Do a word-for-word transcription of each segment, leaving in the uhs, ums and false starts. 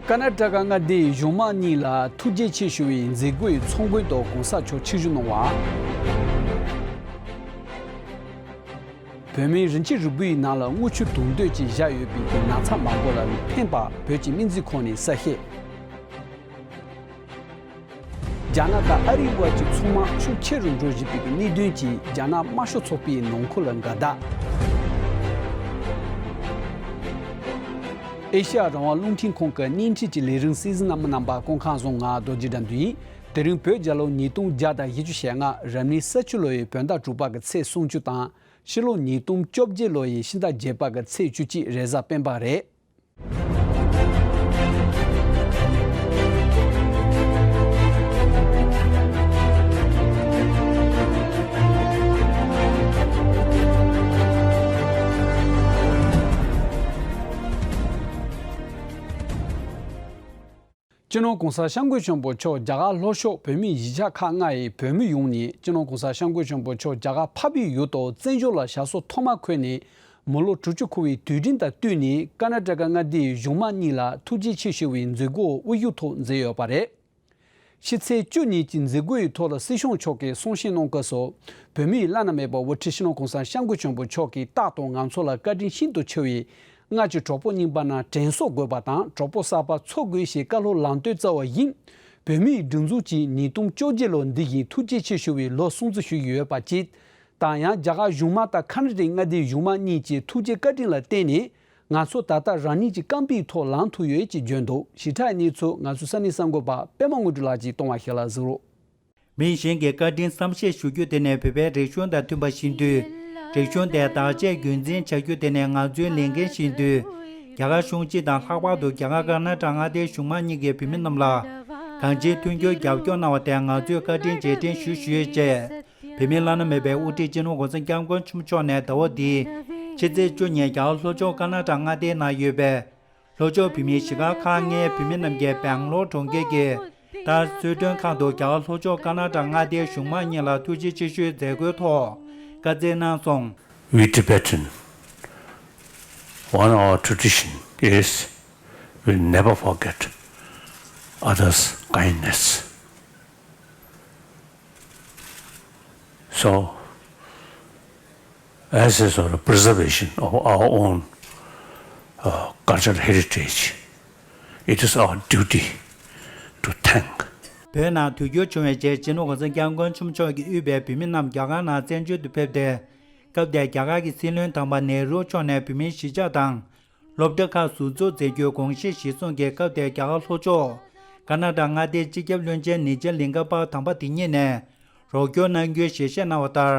ཀར་ནཱ་ཊ་ཀ་མངའ་སྡེའི་གཞུང་མང་གཉིས་ལ་ཐུགས་རྗེ་ཆེ་ཞུ་བའི་མཛད་སྒོའི་ཚོགས་མགོན་དུ་གོང་ས་མཆོག་ཆིབས་བསྒྱུར་གནང་བ། བོད་མིའི་རིན་ཆེན་རིལ་བུའི་ནང་ལ་དངུལ་ཆུ་དུང་དོད་ཅིག་བཞག་ཡོད་པའི་གི་ན་ཚ་མང་པོ་ལ་ཕན་པ་བོད་ཀྱི་སྨན་རྩིས་ཁང་ནས་གསལ་བཤད། རྒྱ་ནག་དང་ཨ་རིའི་དབར་གྱི་ཚོང་དམག་ཤུགས་ཆེ་རུ་འགྲོ་བཞིན་པའི་གནད་དོན་གྱིས་རྒྱ་ནག་དམར་ཤོག་ཚོགས་པའི་ནང་ཁུལ་ལ་འགལ་ཟླ། ཨེ་ཤེ་ཡ་རང་དབང་རླུང་འཕྲིན་ཁང་གི་བརྙན་འཕྲིན་གྱི་ལས་རིམ་གསན་གཟིགས་གནང་མི་རྣམ་པ་སྐུ་ཁམས་བཟང་། ང་རྡོ་རྗེ་དགྲ་འདུལ་ཡིན། དེ་རིང་བོད་རྒྱལ་ལོ་ཉིས་སྟོང་བརྒྱ་དང་བཞི་བཅུ་ཞེ་ལྔ། རབ་གནས་ས་བཅུ་ལོ་ཡི་བོད་ཟླ་དྲུག་པ་གི་ཚེས་སུམ་ཅུ་དང་ཕྱི་ལོ་ཉིས་སྟོང་བཅོ་བརྒྱད་ལོ་ཡི་ཕྱི་ཟླ་བརྒྱད་པ་གི་ཚེས་བཅུ་གཅིག་རེས་གཟའ་སྤེན་པ་རེད། སྤྱི་ནོར་གོང་ས་སྐྱབས་མགོན་ཆེན་པོ་མཆོག་རྒྱ་གར་ལྷོ་ཕྱོགས་བོད་མིའི་གཞིས་ཆགས་ཁག་ལྔ་ཡི་བོད་མི་ཡོངས་ནས་སྤྱི་ནོར་གོང་ས་སྐྱབས་མགོན་ཆེན་པོ་མཆོག་རྒྱ་གར་འཕགས་པའི་ཡུལ་དུ་བཙན་བྱོལ་ལ་ཞབས་སོར་ཐོག་མ་འཁོད་ནས་མི་ལོ་དྲུག་ཅུ་འཁོར་བའི་དུས་དྲན་དང་བསྟུན་ནས་ཀར་ན་ཊ་ཀ་མངའ་སྡེའི་གཞུང་མང་གཉིས་ལ་ཐུགས་རྗེ་ཆེ་ཞུ་བའི་མཛད་སྒོ་དབུ་བཞུགས་ཐོག་མཛད་ཡོད་པ་རེད། ཕྱི་ཚེས་བཅུ་ཉིན་གྱི་མཛད་སྒོའི་ཐོག་ལ་སྲིད་སྐྱོང་མཆོག་གིས་གསུང་བཤད་གནང་སྐབས་སུ། བོད་མིའི་བླ་ན་མེད་པ་དབུ་ཁྲིད་སྤྱི་ནོར་གོང་ས་སྐྱབས་མགོན་ཆེན་པོ་མཆོག་གིས་རྟག་ཏུ་ང་ཚོ་ལ་བཀའ་དྲིན་ཤིན་ཏུ་ཆེ་བས། སྔར་གྱི་གྲོགས་པོ་རྙིང་པ་རྣམས་དྲན་གསོ་དགོས་པ་དང་། གྲོགས་པོ་གསར་པ་འཚོལ་དགོས་ཞེས་བཀའ་སློབ་ལམ་སྟོན་སྩལ་བ་བཞིན། བོད་མིའི་སྒྲིག་འཛུགས་ཀྱིས་ཉིས་སྟོང་བཅོ་བརྒྱད་ལོར་འདི་བཞིན་ཐུགས་རྗེ་ཆེ་ཞུ་བའི་ལོ་སྲུང་བརྩི་ཞུས་ཡོད་པ་བཅས། དང་ཡང་རྒྱ་གར་གཞུང་མང་དང་ཁ་ན་ཊ་ཀའི་མངའ་སྡེའི་གཞུང་མང་གཉིས་ཀྱི་ཐུགས་རྗེ་བཀའ་དྲིན་ལ་བརྟེན་ནས། ང་ཚོ་ད་ལྟ་རང་ཉིད་ཀྱི་རྐང་པའི་ཐོག་ལངས་ཐུབ་ཡོད་ཅེས་བརྗོད་འདུག་ཞིབ་ཕྲ་གནས་ཚུལ་ང་ཚོའི་ས་གནས་གསར་འགོད་པ་པད་མ་དངོས་གྲུབ་ལགས་ཀྱིས་གཏོང་བ་ཞིག་ལ་གཟིགས་རོགས། མི་གཞན་གྱི་བཀའ་དྲིན་བསམ་ཤེས་ཞུ་རྒྱུ་དེ་ནི་བོད་པའི་རིག་གཞུང་དང་མཐུན་པ་ཞིག་ཡིན་དུས། རིག་གཞུང་དེ་བདག་གཅེས་རྒྱུན་འཛིན་བྱ་རྒྱུ་དེ་ནི་ང་ཚོའི་ལས་འགན་ཞིག་ཡིན་དུས། རྒྱ་གར་གཞུང་སྤྱི་དང་ལྷག་པར་དུ་རྒྱ་གར་ཀར་ན་ཊ་མངའ་སྡེའི་གཞུང་མང་གཉིས་ཀྱི་བོད་མི་རྣམས་ལ། གང་ཅིའི་མཐུན་འགྱུར་རྒྱབ་སྐྱོར་གནང་བ་དེ་ང་ཚོས་བཀའ་དྲིན་རྗེས་དྲན་ཞུ་ཞུ་ཡོད་ཅེས། བོད་མིའི་བླ་ན་མེད་པའི་དབུ་ཁྲིད་སྤྱི་ནོར་གོང་ས་སྐྱབས་མགོན་ཆེན་པོ་མཆོག་ནས་ཟླ་བ་འདིའི་ཕྱི་ཚེས་བཅུ་ཉིན་རྒྱ་གར་ལྷོ་ཕྱོགས་ཀར་ན་ཊ་མངའ་སྡེའི་ནང་ཡོད་པའི་ལྷོ་ཕྱོགས་བོད་མིའི་གཞིས་ཆགས་ཁག་ལྔའི་བོད་མི་རྣམས་ཀྱིས་སྦེང་ལོར་གྲོང་ཁྱེར་གྱི་ཏཱཇ་གསོལ་མགྲོན་ཁང་དུ་རྒྱ་གར་ལྷོ་ཕྱོགས་ཀར་ན་ཊ་མངའ་སྡེའི་གཞུང་མང་གཉིས་ལ་ཐུགས་རྗེ་ཆེ་ཞུའི་མཛད་སྒོའི་ཐོག་བཀའ་སྩལ་གནང་སོང་། We Tibetan, one of our tradition is we never forget others' kindness. So, as a sort of preservation of our own uh, cultural heritage, it is our duty to thank. བོད་ནང་དུས་འགྱུར་བྱུང་བའི་རྗེས་སྤྱི་ནོར་གོང་ས་སྐྱབས་མགོན་ཆེན་པོ་མཆོག་གིས་དབུས་པའི་བོད་མི་རྣམས་རྒྱ་གར་ནང་བཙན་བྱོལ་དུ་ཕེབས་ཏེ། སྐབས་དེར་རྒྱ་གར་གྱི་སྲིད་བློན་དམ་པ་ནེ་རུ་མཆོག་ནས་བོད་མིའི་གཞིས་ཆགས་དང་། སློབ་གྲྭ་ཁག་ཟུར་འཛུགས་མཛད་རྒྱུའི་དགོངས་བཞེས་གཞིར་བཟུང་གིས་སྐབས་དེར་རྒྱ་གར་ལྷོ་ཕྱོགས་ཀར་ན་ཊ་མངའ་སྡེའི་སྤྱི་ཁྱབ་བློན་ཆེན་ནི་ཇ་ལིང་ག་པ་དམ་པ་དེ་ཉིད་ནས་རོགས་སྐྱོར་གནང་རྒྱུའི་ཞལ་བཞེས་གནང་བ་ལྟར།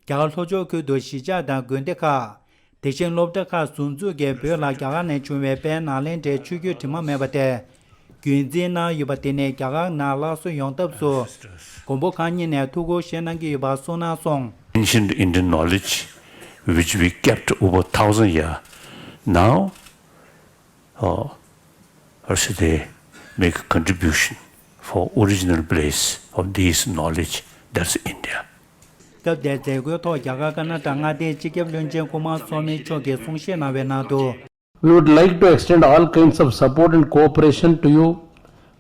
རྒྱ་གར་ལྷོ་ཕྱོགས་ཁུལ་དུ་གཞིས་ཆགས་དང་དགོན་སྡེ་ཁག་དེ་བཞིན་སློབ་གྲྭ་ཁག་ཟུར་འཛུགས་ཀྱིས་བོད་ལ་རྒྱ་གར་ནས་བྱུང་བའི་དཔལ་ནཱ་ལེནྡྲའི་ཆོས་བརྒྱུད་དྲི་མ་མེད་པ་དེ། རྒྱུན་འཛིན་གནང་ཡོད་པ་དེ་ནི་རྒྱ་གར་ནང་སླར་གསོ་ཡོང་ཐབས་སུ། མགོན་པོ་གང་ཉིད་ནས་ཐུགས་ཁུར་བཞེས་གནང་གི་ཡོད་པ་གསུངས་གནང་སོང་། Ancient Indian knowledge which we kept over thousand years. Now, uh, how should they make a contribution for original place of this knowledge, that's India. སྐབས་དེའི་མཛད་སྒོའི་ཐོག་རྒྱ་གར་ཀར་ན་ཊ་མངའ་སྡེའི་སྤྱི་ཁྱབ་བློན་ཆེན་སྐུ་མང་མཚོ་སྨན་མཆོག་གིས་གསུང་བཤད་གནང་བའི་ནང་དུ། We would like to extend all kinds of support and cooperation to you,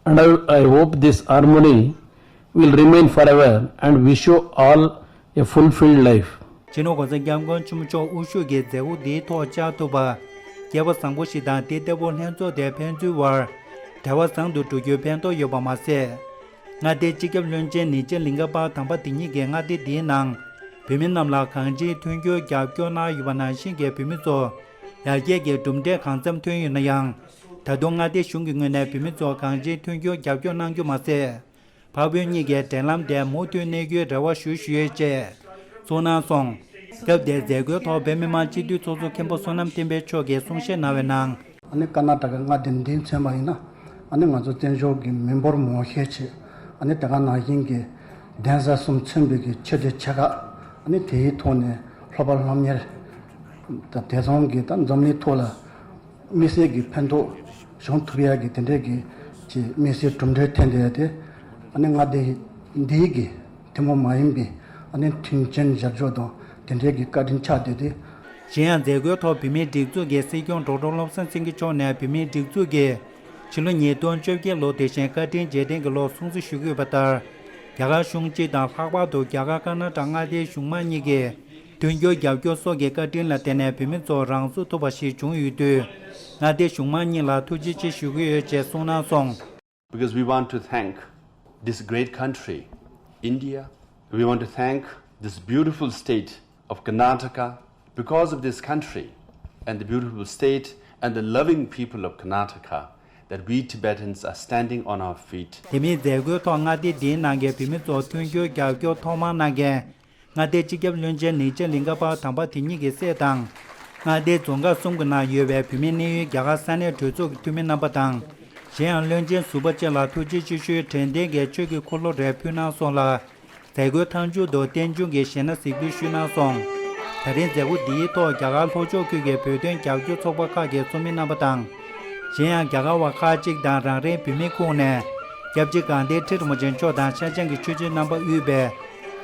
and I, I hope this harmony will remain forever and wish you all a fulfilled life. སྤྱི་ནོར་གོང་ས་སྐྱབས་མགོན་ཆེན་པོ་མཆོག་དབུ་བཞུགས་ཀྱི་མཛད་སྒོ་འདིའི་ཐོག་བཅར་ཐུབ་པ། སྐལ་བ་བཟང་པོ་ཞིག་དང་དེ་ལྟ་བུ་ལྷན་ཚོགས་དེ་ཕན་ཚུན་བར་འབྲེལ་བ་བཟང་དུ་འགྲོ་རྒྱུའི་ཕན་ཐོགས་ཡོད་པ་མ་ཟད། མངའ་སྡེའི་སྤྱི་ཁྱབ་བློན་ཆེན་ནི་ཇ་ལིང་ག་པ་དམ་པ་དེ་ཉིད་ཀྱིས་མངའ་སྡེ་འདིའི་ནང་བོད་མི་རྣམས་ལ་གང་ཅིའི་མཐུན་འགྱུར་རྒྱབ་སྐྱོར་གནང་ཡོད་པ་ནང་བཞིན་གྱི་བོད་མི་ཚོ་ཡར་རྒྱས་ཀྱི་གྲུབ་འབྲས་གང་འཚམ་ཐོན་ཡོད་ན་ཡང་། ད་དུང་མངའ་སྡེ་གཞུང་གི་ངོས་ནས་བོད་མི་ཚོར་གང་ཅིའི་མཐུན་འགྱུར་རྒྱབ་སྐྱོར་གནང་རྒྱུ་མ་ཟད། འཕགས་བོད་གཉིས་ཀྱི་འབྲེལ་ལམ་དེ་མུ་མཐུད་གནས་རྒྱུའི་རེ་བ་ཞུ་ཞུ་ཡོད་ཅེས་གསུངས་གནང་སོང་། སྐབས་དེའི་མཛད་སྒོའི་ཐོག་བོད་མི་མང་སྤྱི་འཐུས་ཚོགས་གཙོ་མཁན་པོ་བསོད་ནམས་བསྟན་འཕེལ་མཆོག་གིས་གསུང་བཤད་གནང་བའི་ནང་། ཨ་ནི་ཀར་ན་ཊ་ཀ་མངའ་སྡེ་འདི་མཚོན་པ་ཡིན་ན། ཨ་ནི་ང་ཚོ་བཙན་བྱོལ་གྱི་མི་འབོར་མང་ཤས་ཆེ། ཨ་ནི་དེ་ག་ནང་བཞིན་གྱི་གདན་ས་གསུམ་མཚོན་པའི་གི་ཆོས་སྡེ་ཆེ་ཁག་ཨ་ནི་དེའི་ཐོག་ནས་སློབ་པ་སློབ་གཉེར་དང་དེ་ཚང་གི་ད་འཛམ་གླིང་ཐོག་ལ། དམིགས་བསལ་གྱི་ཕན་ཐོགས་བྱུང་ཐུབ་ཡག་གི་དེ་འདྲའི་གི་ཅིག་དམིགས་བསལ་གྲུབ་འབྲས་ཐོན་བསྡད་དེ། ཨ་ནི་མངའ་སྡེ་འདིའི་གི་ཐུན་མོང་མ་ཡིན་པའི་ཨ་ནི་མཐུན་རྐྱེན་སྦྱར་ཕྱོགས་དང་དེ་འདྲའི་གི་བཀའ་དྲིན་ཆགས་བསྡད་དེ། གཞན་ཡང་མཛད་སྒོའི་ཐོག་བོད་མིའི་སྒྲིག་འཛུགས་ཀྱི་སྲིད་སྐྱོང་ཌོག་ཊར་བློ་བཟང་སེང་གེ་མཆོག་ནས་བོད་མིའི་སྒྲིག་འཛུགས་ཀྱི་ ཕྱི་ལོ་ཉིས་སྟོང་བཅོ་བརྒྱད་ལོ་དེ་བཞིན་བཀའ་དྲིན་རྗེས་དྲན་གྱི་ལོར་སྲུང་བརྩི་ཞུ་གི་ཡོད་པ་ལྟར། རྒྱ་གར་གཞུང་སྤྱི་དང་ལྷག་པར་དུ་རྒྱ་གར་ཀར་ནཱ་ཊ་མངའ་སྡེའི་གཞུང་མང་གཉིས་ཀྱིས་མཐུན་འགྱུར་རྒྱབ་སྐྱོར་སོགས་ཀྱི་བཀའ་དྲིན་ལ་བརྟེན་ནས་བོད་མི་ཚོ་རང་སྲོག་ཐུབ་པ་ཞིག་བྱུང་ཡོད་དུས། མངའ་སྡེའི་གཞུང་མང་གཉིས་ལ་ཐུགས་རྗེ་ཆེ་ཞུ་གི་ཡོད་ཅེས་གསུངས་གནང་སོང་། Because we want to thank this great country, India. We want to thank this beautiful state of Karnataka. Because of this country and the beautiful state and the loving people of Karnataka, that we Tibetans are standing on our feet. དེ་མིན་མཛད་སྒོའི་ཐོག་མངའ་སྡེ་འདིའི་ནང་གི་བོད་མི་ཚོར་མཐུན་འགྱུར་རྒྱབ་སྐྱོར་ཐོག་མར་གནང་མཁན། མངའ་སྡེའི་སྤྱི་ཁྱབ་བློན་ཆེན་ལིང་ཅན་ལིང་ག་པ་དམ་པ་དེ་ཉིད་ཀྱི་སྲས་དང་། མངའ་སྡེའི་རྫོང་ཁག་གསུམ་གྱི་ནང་ཡོད་པའི་བོད་མི་གནས་ཡུལ་རྒྱ་གར་ས་གནས་གྲོས་ཚོགས་ཀྱི་འཐུས་མི་རྣམ་པ་དང་། གཞན་ཡང་བློན་ཆེན་ཟུར་པ་བཅས་ལ་ཐུགས་རྗེ་ཆེ་ཞུའི་དྲན་རྟེན་གྱི་ཆོས་ཀྱི་འཁོར་ལོ་རེ་ཕུལ་གནང་སོང་ལ། མཛད་སྒོའི་མཐའ་མཇུག་ཏུ་རྟེན་འབྱུང་གི་གཞས་སྣ་གཟིགས་འབུལ་ཞུས་གནང་སོང་། ད་རིང་མཛད་སྒོ་འདིའི་ཐོག་རྒྱ་གར་ལྷོ་ཕྱོགས་ཁུལ་གྱི་བོད་དོན་རྒྱབ་སྐྱོར་ཚོགས་པ་ཁག་གི་ཚོགས་མི་རྣམ་པ་དང་། གཞན་ཡང་རྒྱ་གར་བ་ཁག་ཅིག་དང་རང་རེའི་བོད་མི་ཁོངས་ནས། སྐྱབས་རྗེ་དགའ་ལྡན་ཁྲི་རིན་པོ་ཆེ་མཆོག་དང་ཤར་བྱང་གི་ཆོས་བརྒྱུད་རྣམ་པ་དབུས་པའི་རྒྱ་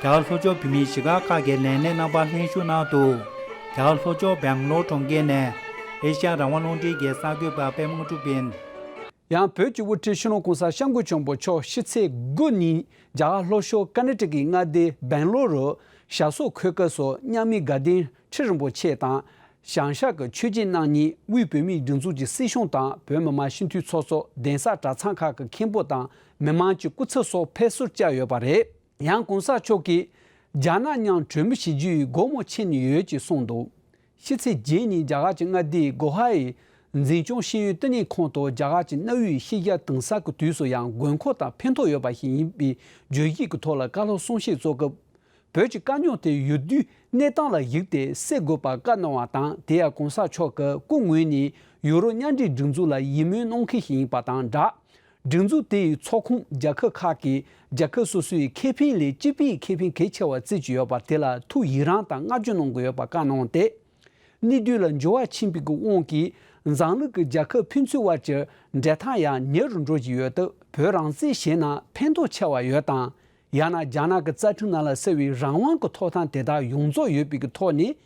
གར་ལྷོ་ཕྱོགས་བོད་མིའི་གཞིས་ཁག་ཁག་གི་ལས་སྣེ་རྣམ་པ་ལྷན་ཞུགས་གནང་འདུག་རྒྱ་གར་ལྷོ་ཕྱོགས་སྦེང་ལོར་གྲོང་ཁྱེར་ནས་ཨེ་ཤ་ཡ་རང་དབང་རླུང་འཕྲིན་གྱི་གསར་འགོད་པ་པད་མ་དངོས་གྲུབ་ཡིན། ཡང་བོད་ཀྱི་དབུ་ཁྲིད་སྤྱི་ནོར་༸གོང་ས་༸སྐྱབས་མགོན་ཆེན་པོ་མཆོག་ཕྱི་ཚེས་དགུ་ཉིན་རྒྱ་གར་ལྷོ་ཕྱོགས་ཀར་ནེ་ཊ་ཀའི་མངའ་སྡེ་སྦེང་ལོར་རུ་ཞྭ་སོག་ཁོལ་དཀར་སོགས་མཉམ་མེད་དགའ་ལྡན་ཁྲི་རིན་པོ་ཆེ་དང་། བྱང་ཤར་གྱི་ཆོས་བརྒྱུད་རྣམ་གཉིས་དབུས་བོད་མིའི་སྒྲིག་འཛུགས་ཀྱི་སྲིད་གཞུང་དང་བོད་མི་མང་སྤྱི་འཐུས་ཚོགས་གཙོ། གདན་ས་གྲྭ་ཚང་ཁག་གི་མཁན་པོ་དང་མི་མང་གི་སྐུ་ཚབ་སོགས་ཕེབས་བསུར་བཅར་ཡོད་པ་རེད། ཡང་༸གོང་ས་མཆོག་གིས་རྒྱ་ནག་མཉམ་གྲོས་མོལ་བྱེད་རྒྱུའི་སྒོ་མོ་ཕྱེ་ནས་ཡོད་ཅེས་གསུངས་འདུག་ཕྱི་ཚེས་བརྒྱད་ཉིན་རྒྱ་གར་གྱི་མངའ་སྡེའི་གོ་ཧ་ཡི་འཛིན་སྐྱོང་ཤེས་ཡོན་བསྟི་གནས་ཁང་དུ་རྒྱ་གར་གྱི་གནའ་བོའི་ཤེས་བྱ་དེང་སང་གི་དུས་སུ་ཡང་དགོས་མཁོ་དང་ཕན་ཐོགས་ཡོད་པ་ཞིག་ཡིན་པའི་བརྗོད་གཞི་གི་ཐོག་ལ་བཀའ་སློབ་གསུང་བཤད་གཙོ་སྐབས། བོད་ཀྱི་དཀའ་རྙོག་དེ་ཡུལ་དུས་གནས་སྟངས་ལ་གཞིགས་ཏེ་སེལ་དགོས་པར་བཀའ་གནང་བ་དང་། དེ་ཡང་༸གོང་ས་མཆོག་གི་སྐུ་ངོས་ནས་ཡུ་རོབ་མཉམ་འབྲེལ་སྒྲིག་འཛུགས་ལ་ཡིད་སྨོན་གནང་མཁན་ཞིག་ཡིན་པ་དང་སྦྲགས། སྒྲིག་འཛུགས་དེ་ཡི་ཚོགས་ཁོངས་རྒྱལ་ཁབ་ཁག་གིས་རྒྱལ་ཁབ་སོ་སོའི་ཁེ་ཕན་ལས་སྤྱི་པའི་ཁེ་ཕན་གལ་ཆེ་བར་བརྩི་གི་ཡོད་པ་དེ་ལ་ཐུགས་ཡི་རང་དང་བསྔགས་བརྗོད་གནང་དགོས་ཡོད་པ་བཀའ་གནང་སྟེ། གནས་དུས་ལ་འགྱུར་བ་ཕྱིན་པའི་དབང་གིས་འཛམ་གླིང་གི་རྒྱལ་ཁབ་ཕན་ཚུན་དབར་གྱི་འབྲེལ་ཐག་ཡང་ཉེ་རུ་འགྲོ་བཞིན་ཡོད་སྟབས། བོད་རང་བཙན་བྱས་ན་ཕན་ཐོགས་ཆེ་བ་ཡོད་དང་། ཡང་ན་རྒྱ་ནག་གི་རྩ་ཁྲིམས་ནང་ལ་གསལ་བའི་རང་དབང་གི་ཐོབ་ཐང་དེ་དག་ཡོངས་རྫོགས་ཡོད་པའི་གི་ཐོག་ནས།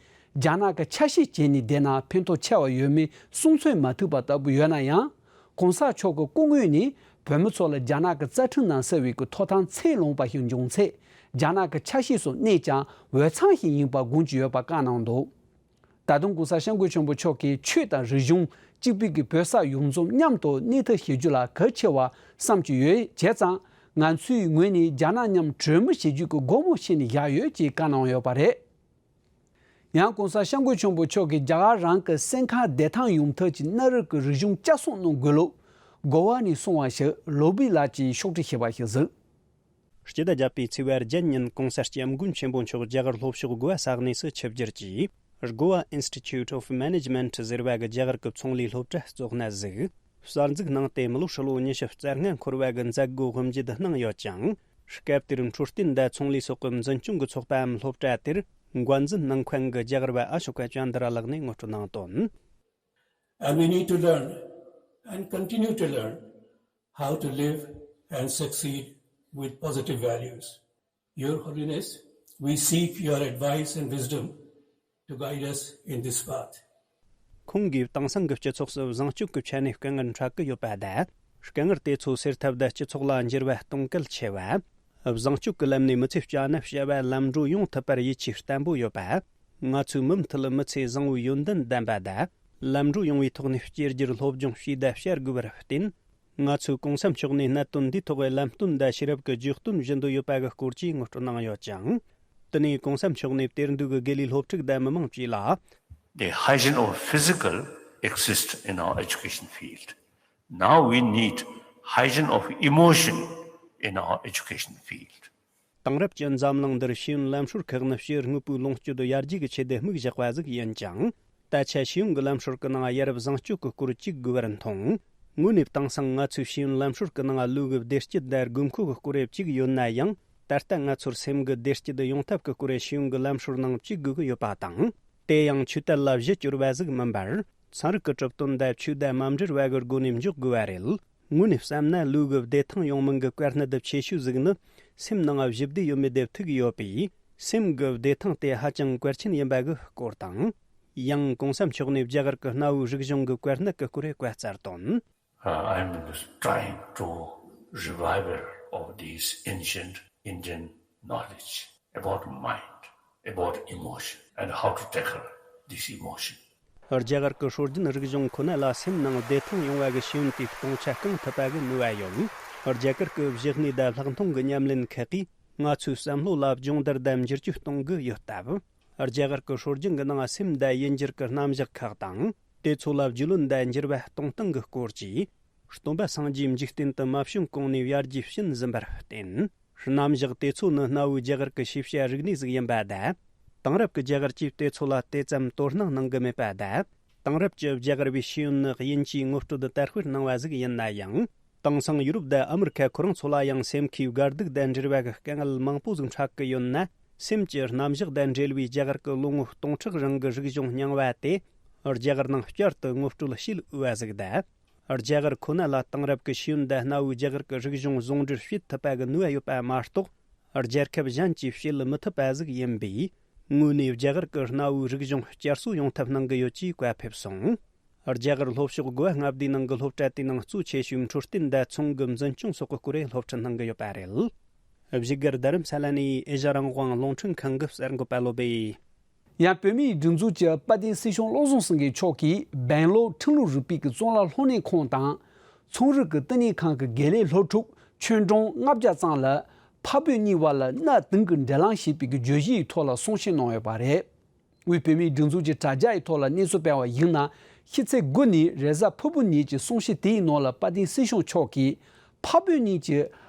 རྒྱ་ནག་གི་ཆ་ཤས་བྱས་ནས་བསྡད་ན་ཕན་ཐོགས་ཆེ་བ་ཡོད་མེད་གསུང་ཚོད་མ་ཐིག་པ་ལྟ་བུ་ཡོད་ན་ཡང་།༸གོང་ས་མཆོག་གི་སྐུ་ངོས་ནས་བོད་མི་ཚོ་ལ་རྒྱ་ནག་གི་རྩ་ཁྲིམས་ནང་གསལ་བའི་གི་ཐོབ་ཐང་ཚད་ལོངས་པ་ཞིག་འབྱུང་ཚེ། རྒྱ་ནག་གི་ཆ་ཤས་སུ་གནས་ཀྱང་འོས་འཚམ་ཞིག་ཡིན་པ་དགོངས་ཀྱི་ཡོད་པ་བཀའ་གནང་འདུག་ད་དུང་༸གོང་ས་༸སྐྱབས་མགོན་ཆེན་པོ་མཆོག་གིས་ཆོས་དང་རིག་གཞུང་གཅིག་པའི་གི་བོད་ས་ཡོངས་རྫོགས་མཉམ་དུ་གནས་ཐབས་བྱེད་རྒྱུ་ལ་གལ་ཆེ་བ་བསམ་གྱི་ཡོད། བྱས་ཙང་ང་ཚོའི་ངོས་ནས་རྒྱ་ནག་མཉམ་གྲོས་མོལ་བྱེད་རྒྱུ་གི་སྒོ་མོ་ཕྱེ་ནས་བཞག་ཡོད་ཅེས་བཀའ་གནང་ཡོད་པ་རེད། ཡང་༸གོང་ས་༸སྐྱབས་མགོན་ཆེན་པོ་མཆོག་གིས་རྒྱ་གར་རང་གི་གསན་ཁང་བདེ་ཐང་ཡོང་ཐབས་ཀྱི་གནའ་རབས་ཀྱི་རིག་གཞུང་བསྐྱར་གསོ་གནང་དགོས་ལུགས་གོ་བ་ནས་གསུངས་པ་ཞིག་ལོ་བི་ལགས་ཀྱིས་ཕྱོགས་སྒྲིག་བྱས་པ་ཞིག་གཟིགས། སྤྱི་ཟླ་བརྒྱད་པའི་ཚེས་པ་བརྒྱད་ཉིན་༸གོང་ས་༸སྐྱབས་མགོན་ཆེན་པོ་མཆོག་རྒྱ་གར་ལྷོ་ཕྱོགས་གོ་བ་ས་གནས་སུ་ཆིབས་བསྒྱུར་གྱིས། Goa Institute of Management ཟེར་བ་གི་རྒྱ་གར་གྱི་ཚོང་ལས་སློབ་གྲྭ་བཙུགས་ནས་གཟིགས། གསར་འཛུགས་གནང་སྟེ་མི་ལོ་ཧྲིལ་བོ་ཉི་ཤུ་རྩ་ལྔ་འཁོར་བ་གི་མཛད་སྒོ་དབུ་འབྱེད་གནང་ཡོད་ཅིང་། སྐབས་དེར་འཕྲོད་བསྟེན་དང་ཚོང་ལས་སོགས་ཀྱི་འཛིན་སྐྱོང་གི་ཚོགས་པའམ་སློབ་གྲྭ་དེར་འགོ་འཛིན་གནང་མཁན་གྱི་རྒྱ་གར་བ་ཨ་ཤོ་ཀ་ཅན་དྲ་ལགས་ནས་ངོ་སྤྲོད་གནང་དོན། And we need to learn and continue to learn how to live and succeed with positive values. Your Holiness, we seek your advice and wisdom to guide us in this path. ཁོང་གིས་དེང་སང་གི་སྤྱི་ཚོགས་སུ་བཟང་སྤྱོད་ཀྱི་ཆ་ནས་དཀའ་ངལ་འཕྲད་ཀྱི་ཡོད་པ་དང་། དཀའ་ངལ་དེ་ཚོ་སེལ་ཐབས་དང་སྤྱི་ཚོགས་ལ་འགྱུར་བ་གཏོང་གལ་ཆེ་བ། བཟང་སྤྱོད་ཀྱི་ལམ་ནས་མི་ཚེ་བསྐྱལ་ན་བྱ་བ་ལམ་འགྲོ་ཡོང་ཐུབ་པར་ཡིད་ཆེས་བརྟན་པོ་ཡོད་པ། ང་ཚོའི་མུ་མཐུད་མི་ཚེ་བཟང་བོའི་ཡོན་ཏན་ལྡན་པ་དང་། ལམ་འགྲོ་ཡོང་བའི་ཐོག་ནས་གཅིག་གྱུར་སློབ་སྦྱོང་བྱས་དང་བྱ་དགོས་པར་བརྟེན། ང་ཚོས་གོང་ས་མཆོག་ནས་གནད་དོན་འདིའི་ཐོག་ལམ་སྟོན་དང་ཤེས་རབ་ཀྱི་བརྗོད་དོན་བཞིན་དུ་ཡོད་པ་གི་སྐོར་གྱི་ངོ་སྤྲོད་གནང་ཡོད་ཅིང་། དེ་ནས་གོང་ས་མཆོག་ནས་དེར་འདུས་ཀྱི་དགེ་ལས་སློབ་ཕྲུག་དང་མི་མང་བཅས་ལ། The hygiene of physical exists in our education field. Now we need hygiene of emotion in our education field. དེང་རབས་ཀྱི་འཛམ་གླིང་འདིར་ཤེས་ཡོན་ལམ་སྲོལ་ཁག་ནི་ཕྱིའི་དངོས་པོའི་ལོངས་སྤྱོད་ཡར་རྒྱས་ཀྱི་ཆེད་དུ་དམིགས་བཞག་པ་ཟིག་ཡིན་ཀྱང་། ད་ཆ་ཤེས་ཡོན་གྱི་ལམ་སྲོལ་གྱི་ནང་ཡ་རབས་བཟང་སྤྱོད་ཀྱི་སྐོར་གཅིག་དགོས་པར་མཐོང་། དངོས་གནས་དེང་སང་ང་ཚོའི་ཤེས་ཡོན་ལམ་སྲོལ་གྱི་ནང་བློའི་བདེ་སྐྱིད་དང་དགོས་མཁོ་གི་སྐོར་གཅིག་ཡོད་ན་ཡང་། ད་ལྟ་ང་ཚོར་སེམས་ཀྱི་བདེ་སྐྱིད་ཡོང་ཐབས་ཀྱི་སྐོར་ཤེས་ཡོན་གྱི་ལམ་སྲོལ་ནང་བཅུག་དགོས་ཀྱི་ཡོད་པ་དང་། དེ་ཡང་ཆོས་དད་ལ་གཞི་བཅོལ་བ་ཟིག་མིན་པར། ཚན་རིག་གི་གྲུབ་དོན་དང་ཆོས་དད་མ་འབྲེལ་བ་གི་སྒོ་ནས་འཇོག་དགོས་པ་རེད། དངོས་གནས་བསམ་ན་བློའི་བདེ་ཐང་ཡོང་མིན་གྱི་བཀའ་གནད་ཆེ་ཤོས་ཟིག་ནི། སེམས་ནང་ཞི་བདེ་ཡོད་མེད་དེ་ཐུག་ཡོད་པས། སེམས་ཀྱི་བདེ་ཐང་དེ་ཧ་ཅང་གལ་ཆེན་ཡིན་པ་གི་སྐོར་དང་། ཡང་གོང་ས་མཆོག་ནས་རྒྱ་གར་གྱི་གནའ་བོའི་རིག་གཞུང་གི་བཀའ་གནད་ཀྱི་སྐོར་བཀའ་སྩལ་དོན། Uh, I'm trying to revival of this ancient Indian knowledge about mind, about emotion, and how to tackle this emotion. རྒྱ་གར་གྱི་སྲོལ་རྒྱུན་རིག་གཞུང་ཁོ་ན་ལ་སེམས་ནང་བདེ་ཐང་ཡོང་བ་གི་ཤེས་ཡོན་དེའི་སྟོང་ཆ་བསྐང་ཐུབ་པ་གི་ནུས་པ་ཡོད། རྒྱ་གར་གྱི་བཞེད་ནུས་དང་ལྷག་མཐོང་གི་ཉམས་ལེན་ཁག་གིས་ང་ཚོའི་བསམ་བློ་ལ་སྦྱོང་བརྡར་དང་འགྱུར་བཅོས་གཏོང་གི་ཡོད་སྟབས། རྒྱ་གར་གྱི་སྲོལ་རྒྱུན་གྱི་ནང་སེམས་དང་ཡིད་འགྱུར་གྱི་རྣམ་གཞག་ཁག་དང་། དེ་ཚོ་ལ་རྒྱུས་ལོན་དང་འགྱུར་བ་གཏོང་སྟངས་ཀྱི་སྐོར་གྱིས། སྟོན་པ་སངས་རྒྱས་འཇིག་རྟེན་དུ་མ་བྱོན་གོང་ནས་བྱ་རྒྱུད་བྱིན་ཟིན་པར་བརྟེན། རྣམ་གཞག་དེ་ཚོ་ནི་གནའ་བོའི་རྒྱ་གར་གྱི་ཤེས་བྱ་རིག་གནས་ཟིག་ཡིན་པ་དང་། དེང་རབས་ཀྱི་རྒྱ་གར་གྱིས་དེ་ཚོ་ལ་དེ་ཙམ་དོ་སྣང་གནང་གི་མེད་པ་དང་། དེང་རབས་ཀྱི་རྒྱ་གར་བའི་ཤེས་ཡོན་ནི་དབྱིན་ཇིས་ངོ་སྤྲོད་དར་སྤེལ་གནང་བ་ཟིག་ཡིན་ན་ཡང་། དེང་སང་ཡུ་རོབ་དང་ཨ་མི་རི་ཁ་ཁོ་རང་ཚོ་ལ་ཡང་སེམས་ཁའི་དགའ་སྡུག་དང་འབྲེལ་བ་གི་དཀའ་ངལ་མང་པོ་ཟིག་འཕྲད་ཀྱི་ཡོད་ན། སེམས་ཀྱི་རྣམ་གཞག་དང་འབྲེལ་བའི་རྒྱ་གར་གྱི་ལོ་ངོ་སྟོང་ཕྲག་རིང་གི་རིག་གཞུང་རྙིང་བ་དེ་རྒྱ་གར་ནང་བསྐྱར་དུ་ངོ་སྤྲོད་བྱེད་འོས་པ་ཟིག་དང་། རྒྱ་གར་ཁོ་ན་ལ་དེང་རབས་ཀྱི་ཤེས་ཡོན་དང་གནའ་བོའི་རྒྱ་གར་གྱི་རིག་གཞུང་ཟུང་འབྲེལ་བྱེད་ཐུབ་པ་གི་ནུས་པ་ཡོད་པ་མ་གཏོགས། རྒྱལ་ཁབ་གཞན་གྱིས་བྱེད་མི་ཐུབ་པ་ཟིག་ཡིན་པས། དངོས་གནས་རྒྱ་གར་གྱི་གནའ་བོའི་རིག་གཞུང་བསྐྱར་གསོ་ཡོང་ཐབས་གནང་གི་ཡོད་ཅེས་བཀའ་ཕེབས་སོང་། རྒྱ་གར་ལྷོ་ཕྱོགས་གོ་བ་མངའ་སྡེའི་ནང་གི་སློབ་གྲྭ་དེའི་ནང་གཙོ་ཆེ་ཤོས་འཕྲོད་བསྟེན་དང་ཚོང་གི་འཛིན་སྐྱོང་སོགས་ཀྱི་སྐོར་སློབ་ཁྲིད་གནང་གི་ཡོད་པ་རེད། བཞུགས་སྒར་རྡ་རམ་ས་ལ་ནས་ཨེ་ཤ་རང་དབང་རླུང་འཕྲིན་ཁང་གི་གསར་འགོད་པ་བློ་བྷེ། ཡང་བོད་མིའི་སྒྲིག་འཛུགས་ཀྱི་དཔལ་ལྡན་སྲིད་སྐྱོང་བློ་བཟང་སེང་གེ་མཆོག་གིས་སྦེང་ལོར་ཁྲིན་ལུའུ་རུ་པི་གི་གཙུག་ལག་སློབ་གཉེར་ཁང་དང་། ཚོང་རིག་གི་བསྟི་གནས་ཁང་གི་དགེ་ལས་སློབ་ཕྲུག་ཆོས་གྲོང་ལྔ་བརྒྱ་ཙམ་ལ་འཕགས་བོད་གཉིས་བར་ལ་གནའ་དེང་གི་འབྲེལ་ལམ་ཞེས་པའི་གི་བརྗོད་གཞིའི་ཐོག་ལ་གསུང་བཤད་གནང་ཡོད་པ་རེད། དབུས་བོད་མིའི་སྒྲིག་འཛུགས་ཀྱི་དྲ་རྒྱ་ཡི་ཐོག་ལ་གནས་ཚུལ་སྤེལ་བ་ཡིན་ན། ཕྱི་ཚེས་དགུ་ནས་རེས་གཟའ་ཕུར་བུ་ཉིན་གྱི་གསུང་བཤད་དེའི་ནང་ལ་དཔལ་ལྡན་སྲིད་སྐྱོང་མཆོག་གིས་འཕགས་བོད་གཉིས་ཀྱི་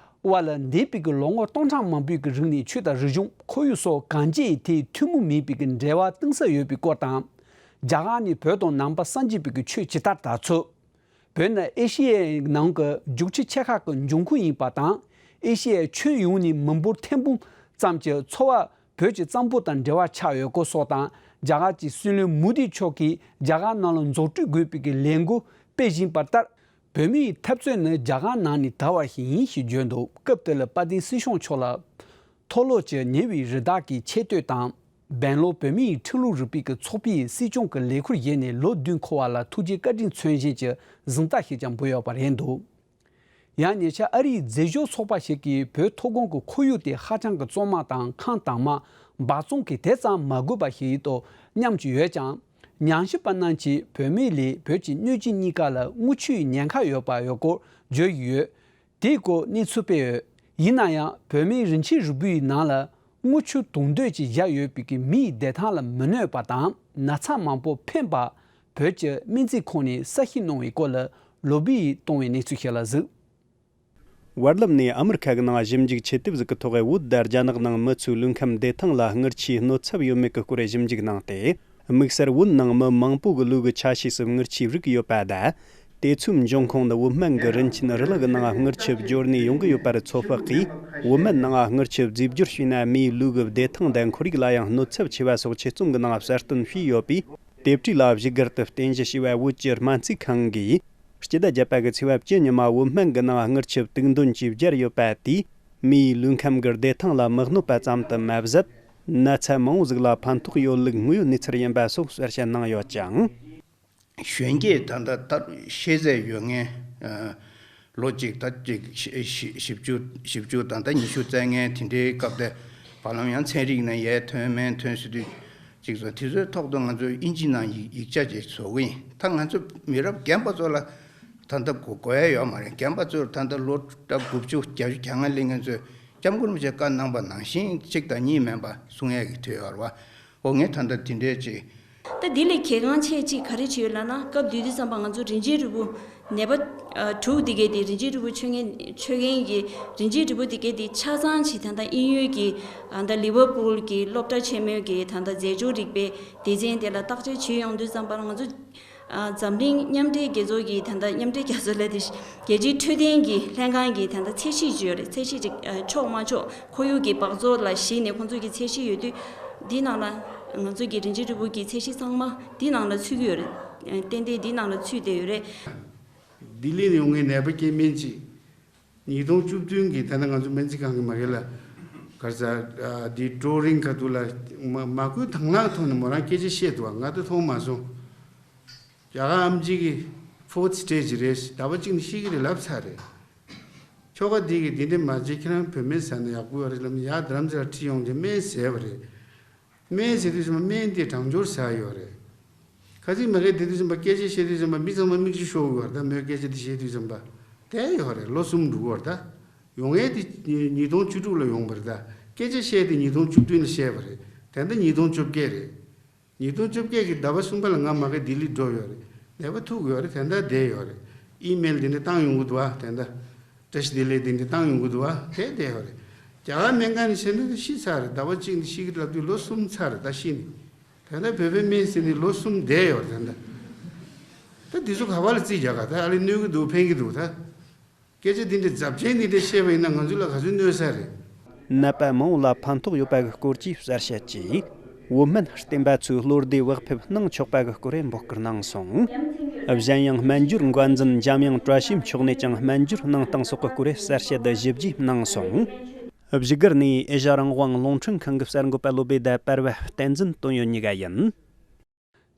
དབར་ལ་འདས་པའི་གི་ལོ་ངོ་སྟོང་ཕྲག་མང་པོའི་གི་རིང་ནས་ཆོས་དང་རིག་གཞུང་ཁོར་ཡུག་སོགས་གང་ཅིའི་ཐད་ཐུན་མོང་མིན་པའི་གི་འབྲེལ་བ་གཏིང་ཟབ་ཡོད་པའི་སྐོར་དང་། རྒྱ་གར་ནས་བོད་དང་ནང་པ་སངས་རྒྱས་པའི་གི་ཆོས་ཇི་ལྟར་དར་ཚུལ། བོད་ནི་ཨེ་ཤི་ཡའི་ནང་གི་རྒྱུག་ཆུ་ཆེ་ཁག་གི་འབྱུང་ཁུངས་ཡིན་པ་དང་། ཨེ་ཤི་ཡའི་ཁྱོན་ཡོངས་ནས་མི་འབོར་ཐེར་འབུམ་ཙམ་གྱི་ཚོ་བ་བོད་ཀྱི་གཙང་པོ་དང་འབྲེལ་བ་ཆགས་ཡོད་སྐོར་སོགས་དང་། རྒྱ་གར་གྱི་སྲིད་བློན་མོ་དི་མཆོག་གིས་རྒྱ་གར་ནང་ལ་འཛུགས་སྐྲུན་དགོས་པའི་གི་ལས་འགུལ་སྤེལ་བཞིན་པ་ལྟར། བོད་མིའི་འཐབ་རྩོད་ནི་རྒྱ་གར་ནང་ནས་དར་བ་ཞིག་ཡིན་ཞེས་བརྗོད་འདུག་སྐབས་དེ་ལ་དཔལ་ལྡན་སྲིད་སྐྱོང་མཆོག་ལ་མཐོ་སློབ་ཀྱི་ཉེ་བའི་རི་དྭགས་ཀྱི་ཆེ་བསྟོད་དང་། སྦེང་ལོར་བོད་མིའི་ཁྲིམས་ལུགས་རིག་པའི་གི་ཚོགས་པའི་སྲིད་སྐྱོང་གི་ལས་ཁུར་བཞེས་ནས་ལོ་བདུན་འཁོར་བ་ལ་ཐུགས་རྗེ་བཀའ་དྲིན་མཚོན་བྱེད་ཀྱི་གཟེངས་རྟགས་ཤིག་ཀྱང་འབུལ་ཡོད་པ་རེད་འདུག་ཡང་ཉེ་ཆར་ཨ་རིའི་མཛེས་ལྗོངས་ཚོགས་པ་ཞིག་གིས་བོད་མཐོ་སྒང་གི་ཁོར་ཡུག་དེ་ཧ་ཅང་གི་བཙོན་མ་དང་ཁམས་དྭངས་མ། འབག་བཙོང་གིས་དེ་ཙམ་མ་གོས་པ་ཞིག་ཡིན་དོ་སྙམ་གྱི་ཡོད་ཀྱང་། ཉམས་ཞིབ་པ་རྣམས་ཀྱིས་བོད་མི་ལས་བོད་ཀྱི་སྣོད་བཅུད་གཉིས་ཀ་ལ་རྔུལ་ཆུའི་ཉེན་ཁ་ཡོད་པ་ཡོད་སྐོར་བརྗོད་ཀྱི་ཡོད། དེའི་སྐོར་གནས་ཚུལ་སྤེལ་ཡོད། ཡིན་ན་ཡང་བོད་མིའི་རིན་ཆེན་རིལ་བུའི་ནང་ལ་རྔུལ་ཆུ་དུང་སྡོད་ཀྱིས་བཞག་ཡོད་པའི་གི་མིའི་བདེ་ཐང་ལ་མི་གནོད་པ་དང་ན་ཚ་མང་པོ་ཕན་པ་བོད་ཀྱི་སྨན་རྩིས་ཁང་ནས་གསལ་བཤད་གནང་བའི་སྐོར་ལ་ལོ་བི་ཡིས་གཏོང་བའི་གནས་ཚུལ་ཞིག་ལ་གཟིགས། བར་ལམ་ནས་ཨ་མི་རི་ཁ་གི་ནང་ཞིབ་འཇུག་ཆེད་དེབ་ཟིག་གི་ཐོག་བོད་དང་རྒྱ་ནག་ནང་མི་ཚོའི་ལུས་ཁམས་བདེ་ཐང་ལ་རྔུལ་ཆུའི་གནོད་ཚབས་ཡོད་མེད་ཀྱི་སྐོར་ཞིབ་འཇུག་གནང་སྟེ། དམིགས་བསལ་བོད་ནང་མི་མང་པོ་གི་ལུས་ཀྱི་ཆ་ཤས་སུ་རྔུལ་ཆུའི་རིགས་ཡོད་པ་དང་། དེ་ཚོའི་འབྱུང་ཁུངས་ནི་བོད་སྨན་གྱི་རིན་ཆེན་རི་ལི་གི་ནང་རྔུལ་ཆུ་བསྐྱུར་ནས་ཡོང་གི་ཡོད་པར་ཚོད་དཔག་གིས། བོད་སྨན་ནང་རྔུལ་ཆུ་རྫས་སྦྱོར་བྱས་ན་མིའི་ལུས་ཀྱི་བདེ་ཐང་དང་ཁོར་ཡུག་ལ་ཡང་གནོད་ཚབས་ཆེ་བ་སོགས་ཆེད་རྩོམ་གྱི་ནང་གསལ་སྟོན་བྱས་ཡོད་པས། དེབ་བྲིས་ལ་བཞུགས་སྒར་དུ་རྟེན་གཞི་བྱས་པའི་བོད་ཀྱི་སྨན་རྩིས་ཁང་གིས། སྤྱི་ཟླ་བརྒྱད་པ་གི་ཚེས་པ་བཅུ་ཉི་མ་བོད་སྨན་གྱི་ནང་རྔུལ་ཆུ་དུག་འདོན་གྱིས་སྦྱར་ཡོད་པ་དེས། མིའི་ལུས་ཁམས་ཀྱི་བདེ་ཐང་ལ་མི་གནོད་པ་ཙམ་དུ་མ་ཟད། ན་ཚ་མང་བོ་ཟིག་ལ་ཕན་ཐོགས་ཡོད་ལུགས་དངོས་ཡོད་གནས་ཚུལ་ཡིན་པ་སོགས་གསལ་བཤད་གནང་ཡོད་ཅིང་། གཞོན་སྐྱེས་ད་ལྟ་ད་ཤེས་ཚད་ཡོད་མཁན། ལོ་གཅིག་ད་གཅིག་བཞི་བཅུ་བཞི་བཅུ་ད་ལྟ་ཉི་ཤུ་རྩ་ལྔའི་དེ་འདྲའི་སྐབས་དེ། བར་ལམ་ཡང་ཚན་རིག་ནང་ཡར་ཐོན་མར་ཐོན་ཟེར་དུས་ཅིག་སོང་། དེ་ཚོའི་ཐོག་ཏུ་ང་ཚོས་དབྱིན་ཇི་ནང་ཡིག་ཡིག་ཆ་ཅིག་བཟོ་གི་ཡིན། ད་ང་ཚོ་མི་རབས་རྒན་པ་ཚོ་ལ་ད་ལྟ་གོ་གོ་ཡ་ཡོད་མ་རེད། རྒན་པ་ཚོར་ད་ལྟ་ལོ་དགུ་བཅུ་བརྒྱད་ཅུ་གྱ་ལྔ་སླེབས་མཁན་ཚོས་སྐྱབས་མགོན་རིན་པོ་ཆེས་བཀའ་གནང་པ་ནང་བཞིན་གཅིག་དང་གཉིས་མིན་པ་གསུང་ཡ་གི་དུས་ཡོད་རེད་བ། ཨོ་ངས་ད་ལྟ་དེ་འདྲའི་ཅིག་ད་དེ་ལས་གལ་འགངས་ཆེ་གཅིག་ག་རེ་བྱས་ཡོད་ལབ་ན། སྐབས་དེ་དུས་ཙམ་པ་ང་ཚོ་རིན་ཆེན་རིལ་བུ་ནད་པ་ཨ་དྲུག་དེ་གའི་དེ་རིན་ཆེན་རིལ་བུ་མཆོད་མཁན་མཆོད་མཁན་གྱི་རིན་ཆེན་རིལ་བུ་དེ་གའི་དེ་ཆ་ཚང་ཅིག་ད་ལྟ་དབྱིན་ཡུལ་གྱི་ཨ་ད་ལི་ཝར་པུལ་གྱི་སློབ་གྲྭ་ཆེན་མོའི་གི་ད་ལྟ་རྫས་སྦྱོར་རིག་པའི་སྡེ་ཚན་དེ་ལ་བརྟག་དཔྱད་བྱེད་ཡོང་དུས་ཙམ་པར་ང་ཚོ་ཨ་འཛམ་གླིང་མཉམ་འབྲེལ་རྒྱལ་ཚོགས་ཀྱི་ད་ལྟ་མཉམ་འབྲེལ་རྒྱལ་ཚོགས་ལ་དེ་རྒྱལ་སྤྱིའི་འཕྲོད་བསྟེན་གྱི་ལྷན་ཁང་གི་ད་ལྟ་ཚད་གཞི་ཅིག་ཡོད་རེད། ཚད་གཞི་ཅིག་ཨ་ཆོག་མ་ཆོག་ཁོར་ཡུག་གི་འབག་བཙོག་ལ་གཞིགས་ནས་ཁོང་ཚོ་གི་ཚད་གཞི་ཡོད་དུས། འདི་ནང་ལ་ང་ཚོ་གི་རིན་ཆེན་རིལ་བུ་གི་ཚད་གཞི་ཚང་མ་འདི་ནང་ལ་ཚུད་ཀྱི་ཡོད་རེད། ཏན་ཏན་འདི་ནང་ལ་ཚུད་བསྡད་ཡོད་རེད། ལྡི་ལི་ནས་ཡོང་མཁན་ནད་པ་སྐྱེ་དམན་ཅིག་ཉིས་སྟོང་བཅུ་བདུན་གྱི་ད་ལྟ་ང་ཚོ་སྨན་རྩིས་ཁང་གི་མ་གི་ལ་གར་ས་འདི་ཀྲོ་རིང་ཁ་ཐུག་ལ་མ་མ་བསྐུལ་དང་བླངས་ཐོག་ནས་མོ་རང་སྐད་ཆ་བཤད་འདུག་ང་ད་མཐོང་མ་སོང་། རྒྱ་གར་ཨེམ་ཆི་གི་ Fourth stage རེད། ཟླ་བ་གཅིག་ནས་ཤེས་ཀྱི་རེད་ལབ་ཚར་རེད། ཁྱོ་ག་འདི་གིས་འདི་འདྲ་མ་བྱེད། ཁྱེད་རང་བུད་མེད་ཟ་ན་ཡག་པོ་ཡོད་རེད་ལབ་ནས་ཡར་རྡ་རམ་ས་ལ་ཁྲིད་ཡོང་བྱས་སྨན་བཟས་པ་རེད། སྨན་བཟས་དུས་ཙམ་པ་སྨན་དེ་གྲང་སྦྱོར་ཟ་ཡོད་རེད། ཁ་ཚིག་མ་ཁེལ་དེ་དུས་ཙམ་པ་སྐད་ཆ་བཤད་དུས་ཙམ་པ་མི་ཚང་མ་མིག་ཆུ་ཤོར་གྱི་ཡོད་རེད། ད་མོས་སྐད་ཆ་དེ་བཤད་དུས་ཙམ་པ་བསྡད་ཡོད་རེད། ལོ་གསུམ་འགྲོ་གི་ཡོད་རེད། ད་ཡོང་ཡས་དེ་ཉིས་སྟོང་བཅུ་དྲུག་ལ་ཡོང་བ་རེད། ད་སྐད་ཆ་བཤད་དེ་ཉིས་སྟོང་བཅུ་བདུན་ལ་བཤད་པ་རེད། ད་ལྟ་ཉིས་སྟོང་བཅོ་བརྒྱད་རེད། ཉིས་སྟོང་བཅོ་བརྒྱད་ཀྱི་ཟླ་བ་གསུམ་པ་ལ་ང་མ་གི་ལྡི་ལི་འགྲོ་ཡོད་རེད། ནད་པ་ཐུག་ཡོད་རེད། དེ་འདྲ་བསྡད་ཡོད་རེད། ཨི་མེལ་དེ་འདྲ་བཏང་ཡོང་གི་འདུག་བ། དེ་འདྲ་བཀྲ་ཤིས་བདེ་ལེགས་དེ་འདྲ་བཏང་ཡོང་གི་འདུག་བ། དེ་བསྡད་ཡོད་རེད། རྒྱ་གར་སྨན་ཁང་ནས་བྱས་ན་ཤི་ཚར་རེད། ཟླ་བ་གཅིག་ནས་ཤི་གི་ལབ་དུས་ལོ་གསུམ་ཚར་རེད། ད་ཤི་ནས། དེ་འདྲ་བོད་པའི་སྨན་ཟེར་ནས་ལོ་གསུམ་བསྡད་ཡོད་རེད། དེ་འདྲ། ད་འདི་ཚོ་ག་བ་ལ་རྩིས་རྒྱག་ག་ད་ཨ་ལེ་གནོད་གི་འདུག་ཕན་གི་འདུག་ད། སྐད་ཆ་འདི་འདྲའི་རྫབ་ཆེན་འདི་འདྲ་བཤད་པ་ཡིན་ན་ང་ཚོ་ལ་ག་ཚོད་གནོད་ས་རེད། ནད་པ་མང་བོ་ལ་ཕན་ཐོགས་ཡོད་པ་གི་སྐོར་གྱི་གསལ་བཤད་ཀྱིས། བོད་སྨན་བསྟེན་པ་ཚོས་བློ་བདེ་བག་ཕེབས་གནང་ཆོག་པ་གི་སྐོར་འབོད་སྐུལ་གནང་སོང་། གཞན་ཡང་སྨན་སྦྱོར་འགོ་འཛིན་འཇམ་དབྱངས་བཀྲ་ཤིས་མཆོག་ནས་ཀྱང་སྨན་སྦྱོར་གནང་སྟངས་སོགས་ཀྱི་སྐོར་གསལ་བཤད་ཞིབ་རྒྱས་གནང་སོང་། བཞུགས་སྒར་ནས་ཨེ་ཤ་རང་དབང་རླུང་འཕྲིན་ཁང་གི་གསར་འགོད་པ་བློ་བདེ་ཟླ་པར་བ་བསྟན་འཛིན་དོན་ཡོད་གཉིས་ཀ་ཡིན།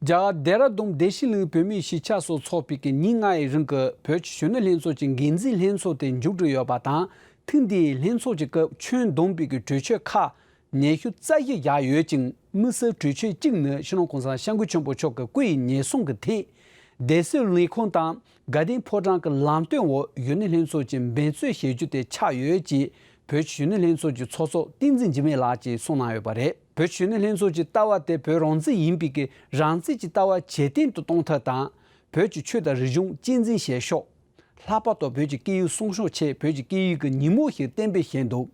རྒྱ་གར་ལྡེ་ར་ལྡུན་བདེ་སྐྱིད་གླིང་བོད་མིའི་གཞིས་ཆགས་སུ་འཚོགས་པའི་གི་ཉིན་ལྔ་ཡི་རིང་གི་བོད་ཀྱི་གཞོན་ནུ་ལྷན་ཚོགས་ཀྱི་འགན་འཛིན་ལྷན་ཚོགས་དེ་མཇུག་བསྒྲིལ་ཡོད་པ་དང་། ཐེངས་འདིའི་ལྷན་ཚོགས་ཀྱི་སྐབས་ཁྱོན་བསྡོམས་པའི་གི་གྲོས་ཆོད་ཁག་ཉི་ཤུ་རྩ་བཞི་བཞག་ཡོད་ཅིང་། དམིགས་བསལ་གྲོས་ཆོད་གཅིག་ནི་སྤྱི་ནོར་གོང་ས་སྐྱབས་མགོན་ཆེན་པོ་མཆོག་གི་སྐུ་ཡི་ཉེན་སྲུང་གི་ཐད། སྡེ་སྲིད་ལས་ཁུངས་དང་དགའ་ལྡན་ཕོ་བྲང་གི་ལམ་སྟོན་འོག་གཞོན་ནུ་ལྷན་ཚོགས་ཀྱིས་འབད་བརྩོན་བྱེད་རྒྱུ་དེ་ཆགས་ཡོད་ཅེས་བོད་ཀྱི་གཞོན་ནུ་ལྷན་ཚོགས་ཀྱི་ཚོགས་གཙོ་བསྟན་འཛིན་འཇིགས་མེད་ལགས་ཀྱིས་གསུངས་གནང་ཡོད་པ་རེད། བོད་ཀྱི་གཞོན་ནུ་ལྷན་ཚོགས་ཀྱི་ལྟ་བ་དེ་བོད་རང་བཙན་ཡིན་པའི་གི་རང་བཙན་གྱི་ལྟ་བ་ཇེ་བརྟན་དུ་གཏོང་ཐབས་དང་། བོད་ཀྱི་ཆོས་དང་རིག་གཞུང་གཅེས་འཛིན་བྱེད་ཕྱོགས། ལྷག་པར་དུ་བོད་ཀྱི་སྐད་ཡིག་སྲུང་སྐྱོབ་ཆེད་བོད་ཀྱི་སྐད་ཡིག་གི་ཉིན་མོ་ཞིག་གཏན་འབེབས་བྱས་འདུག་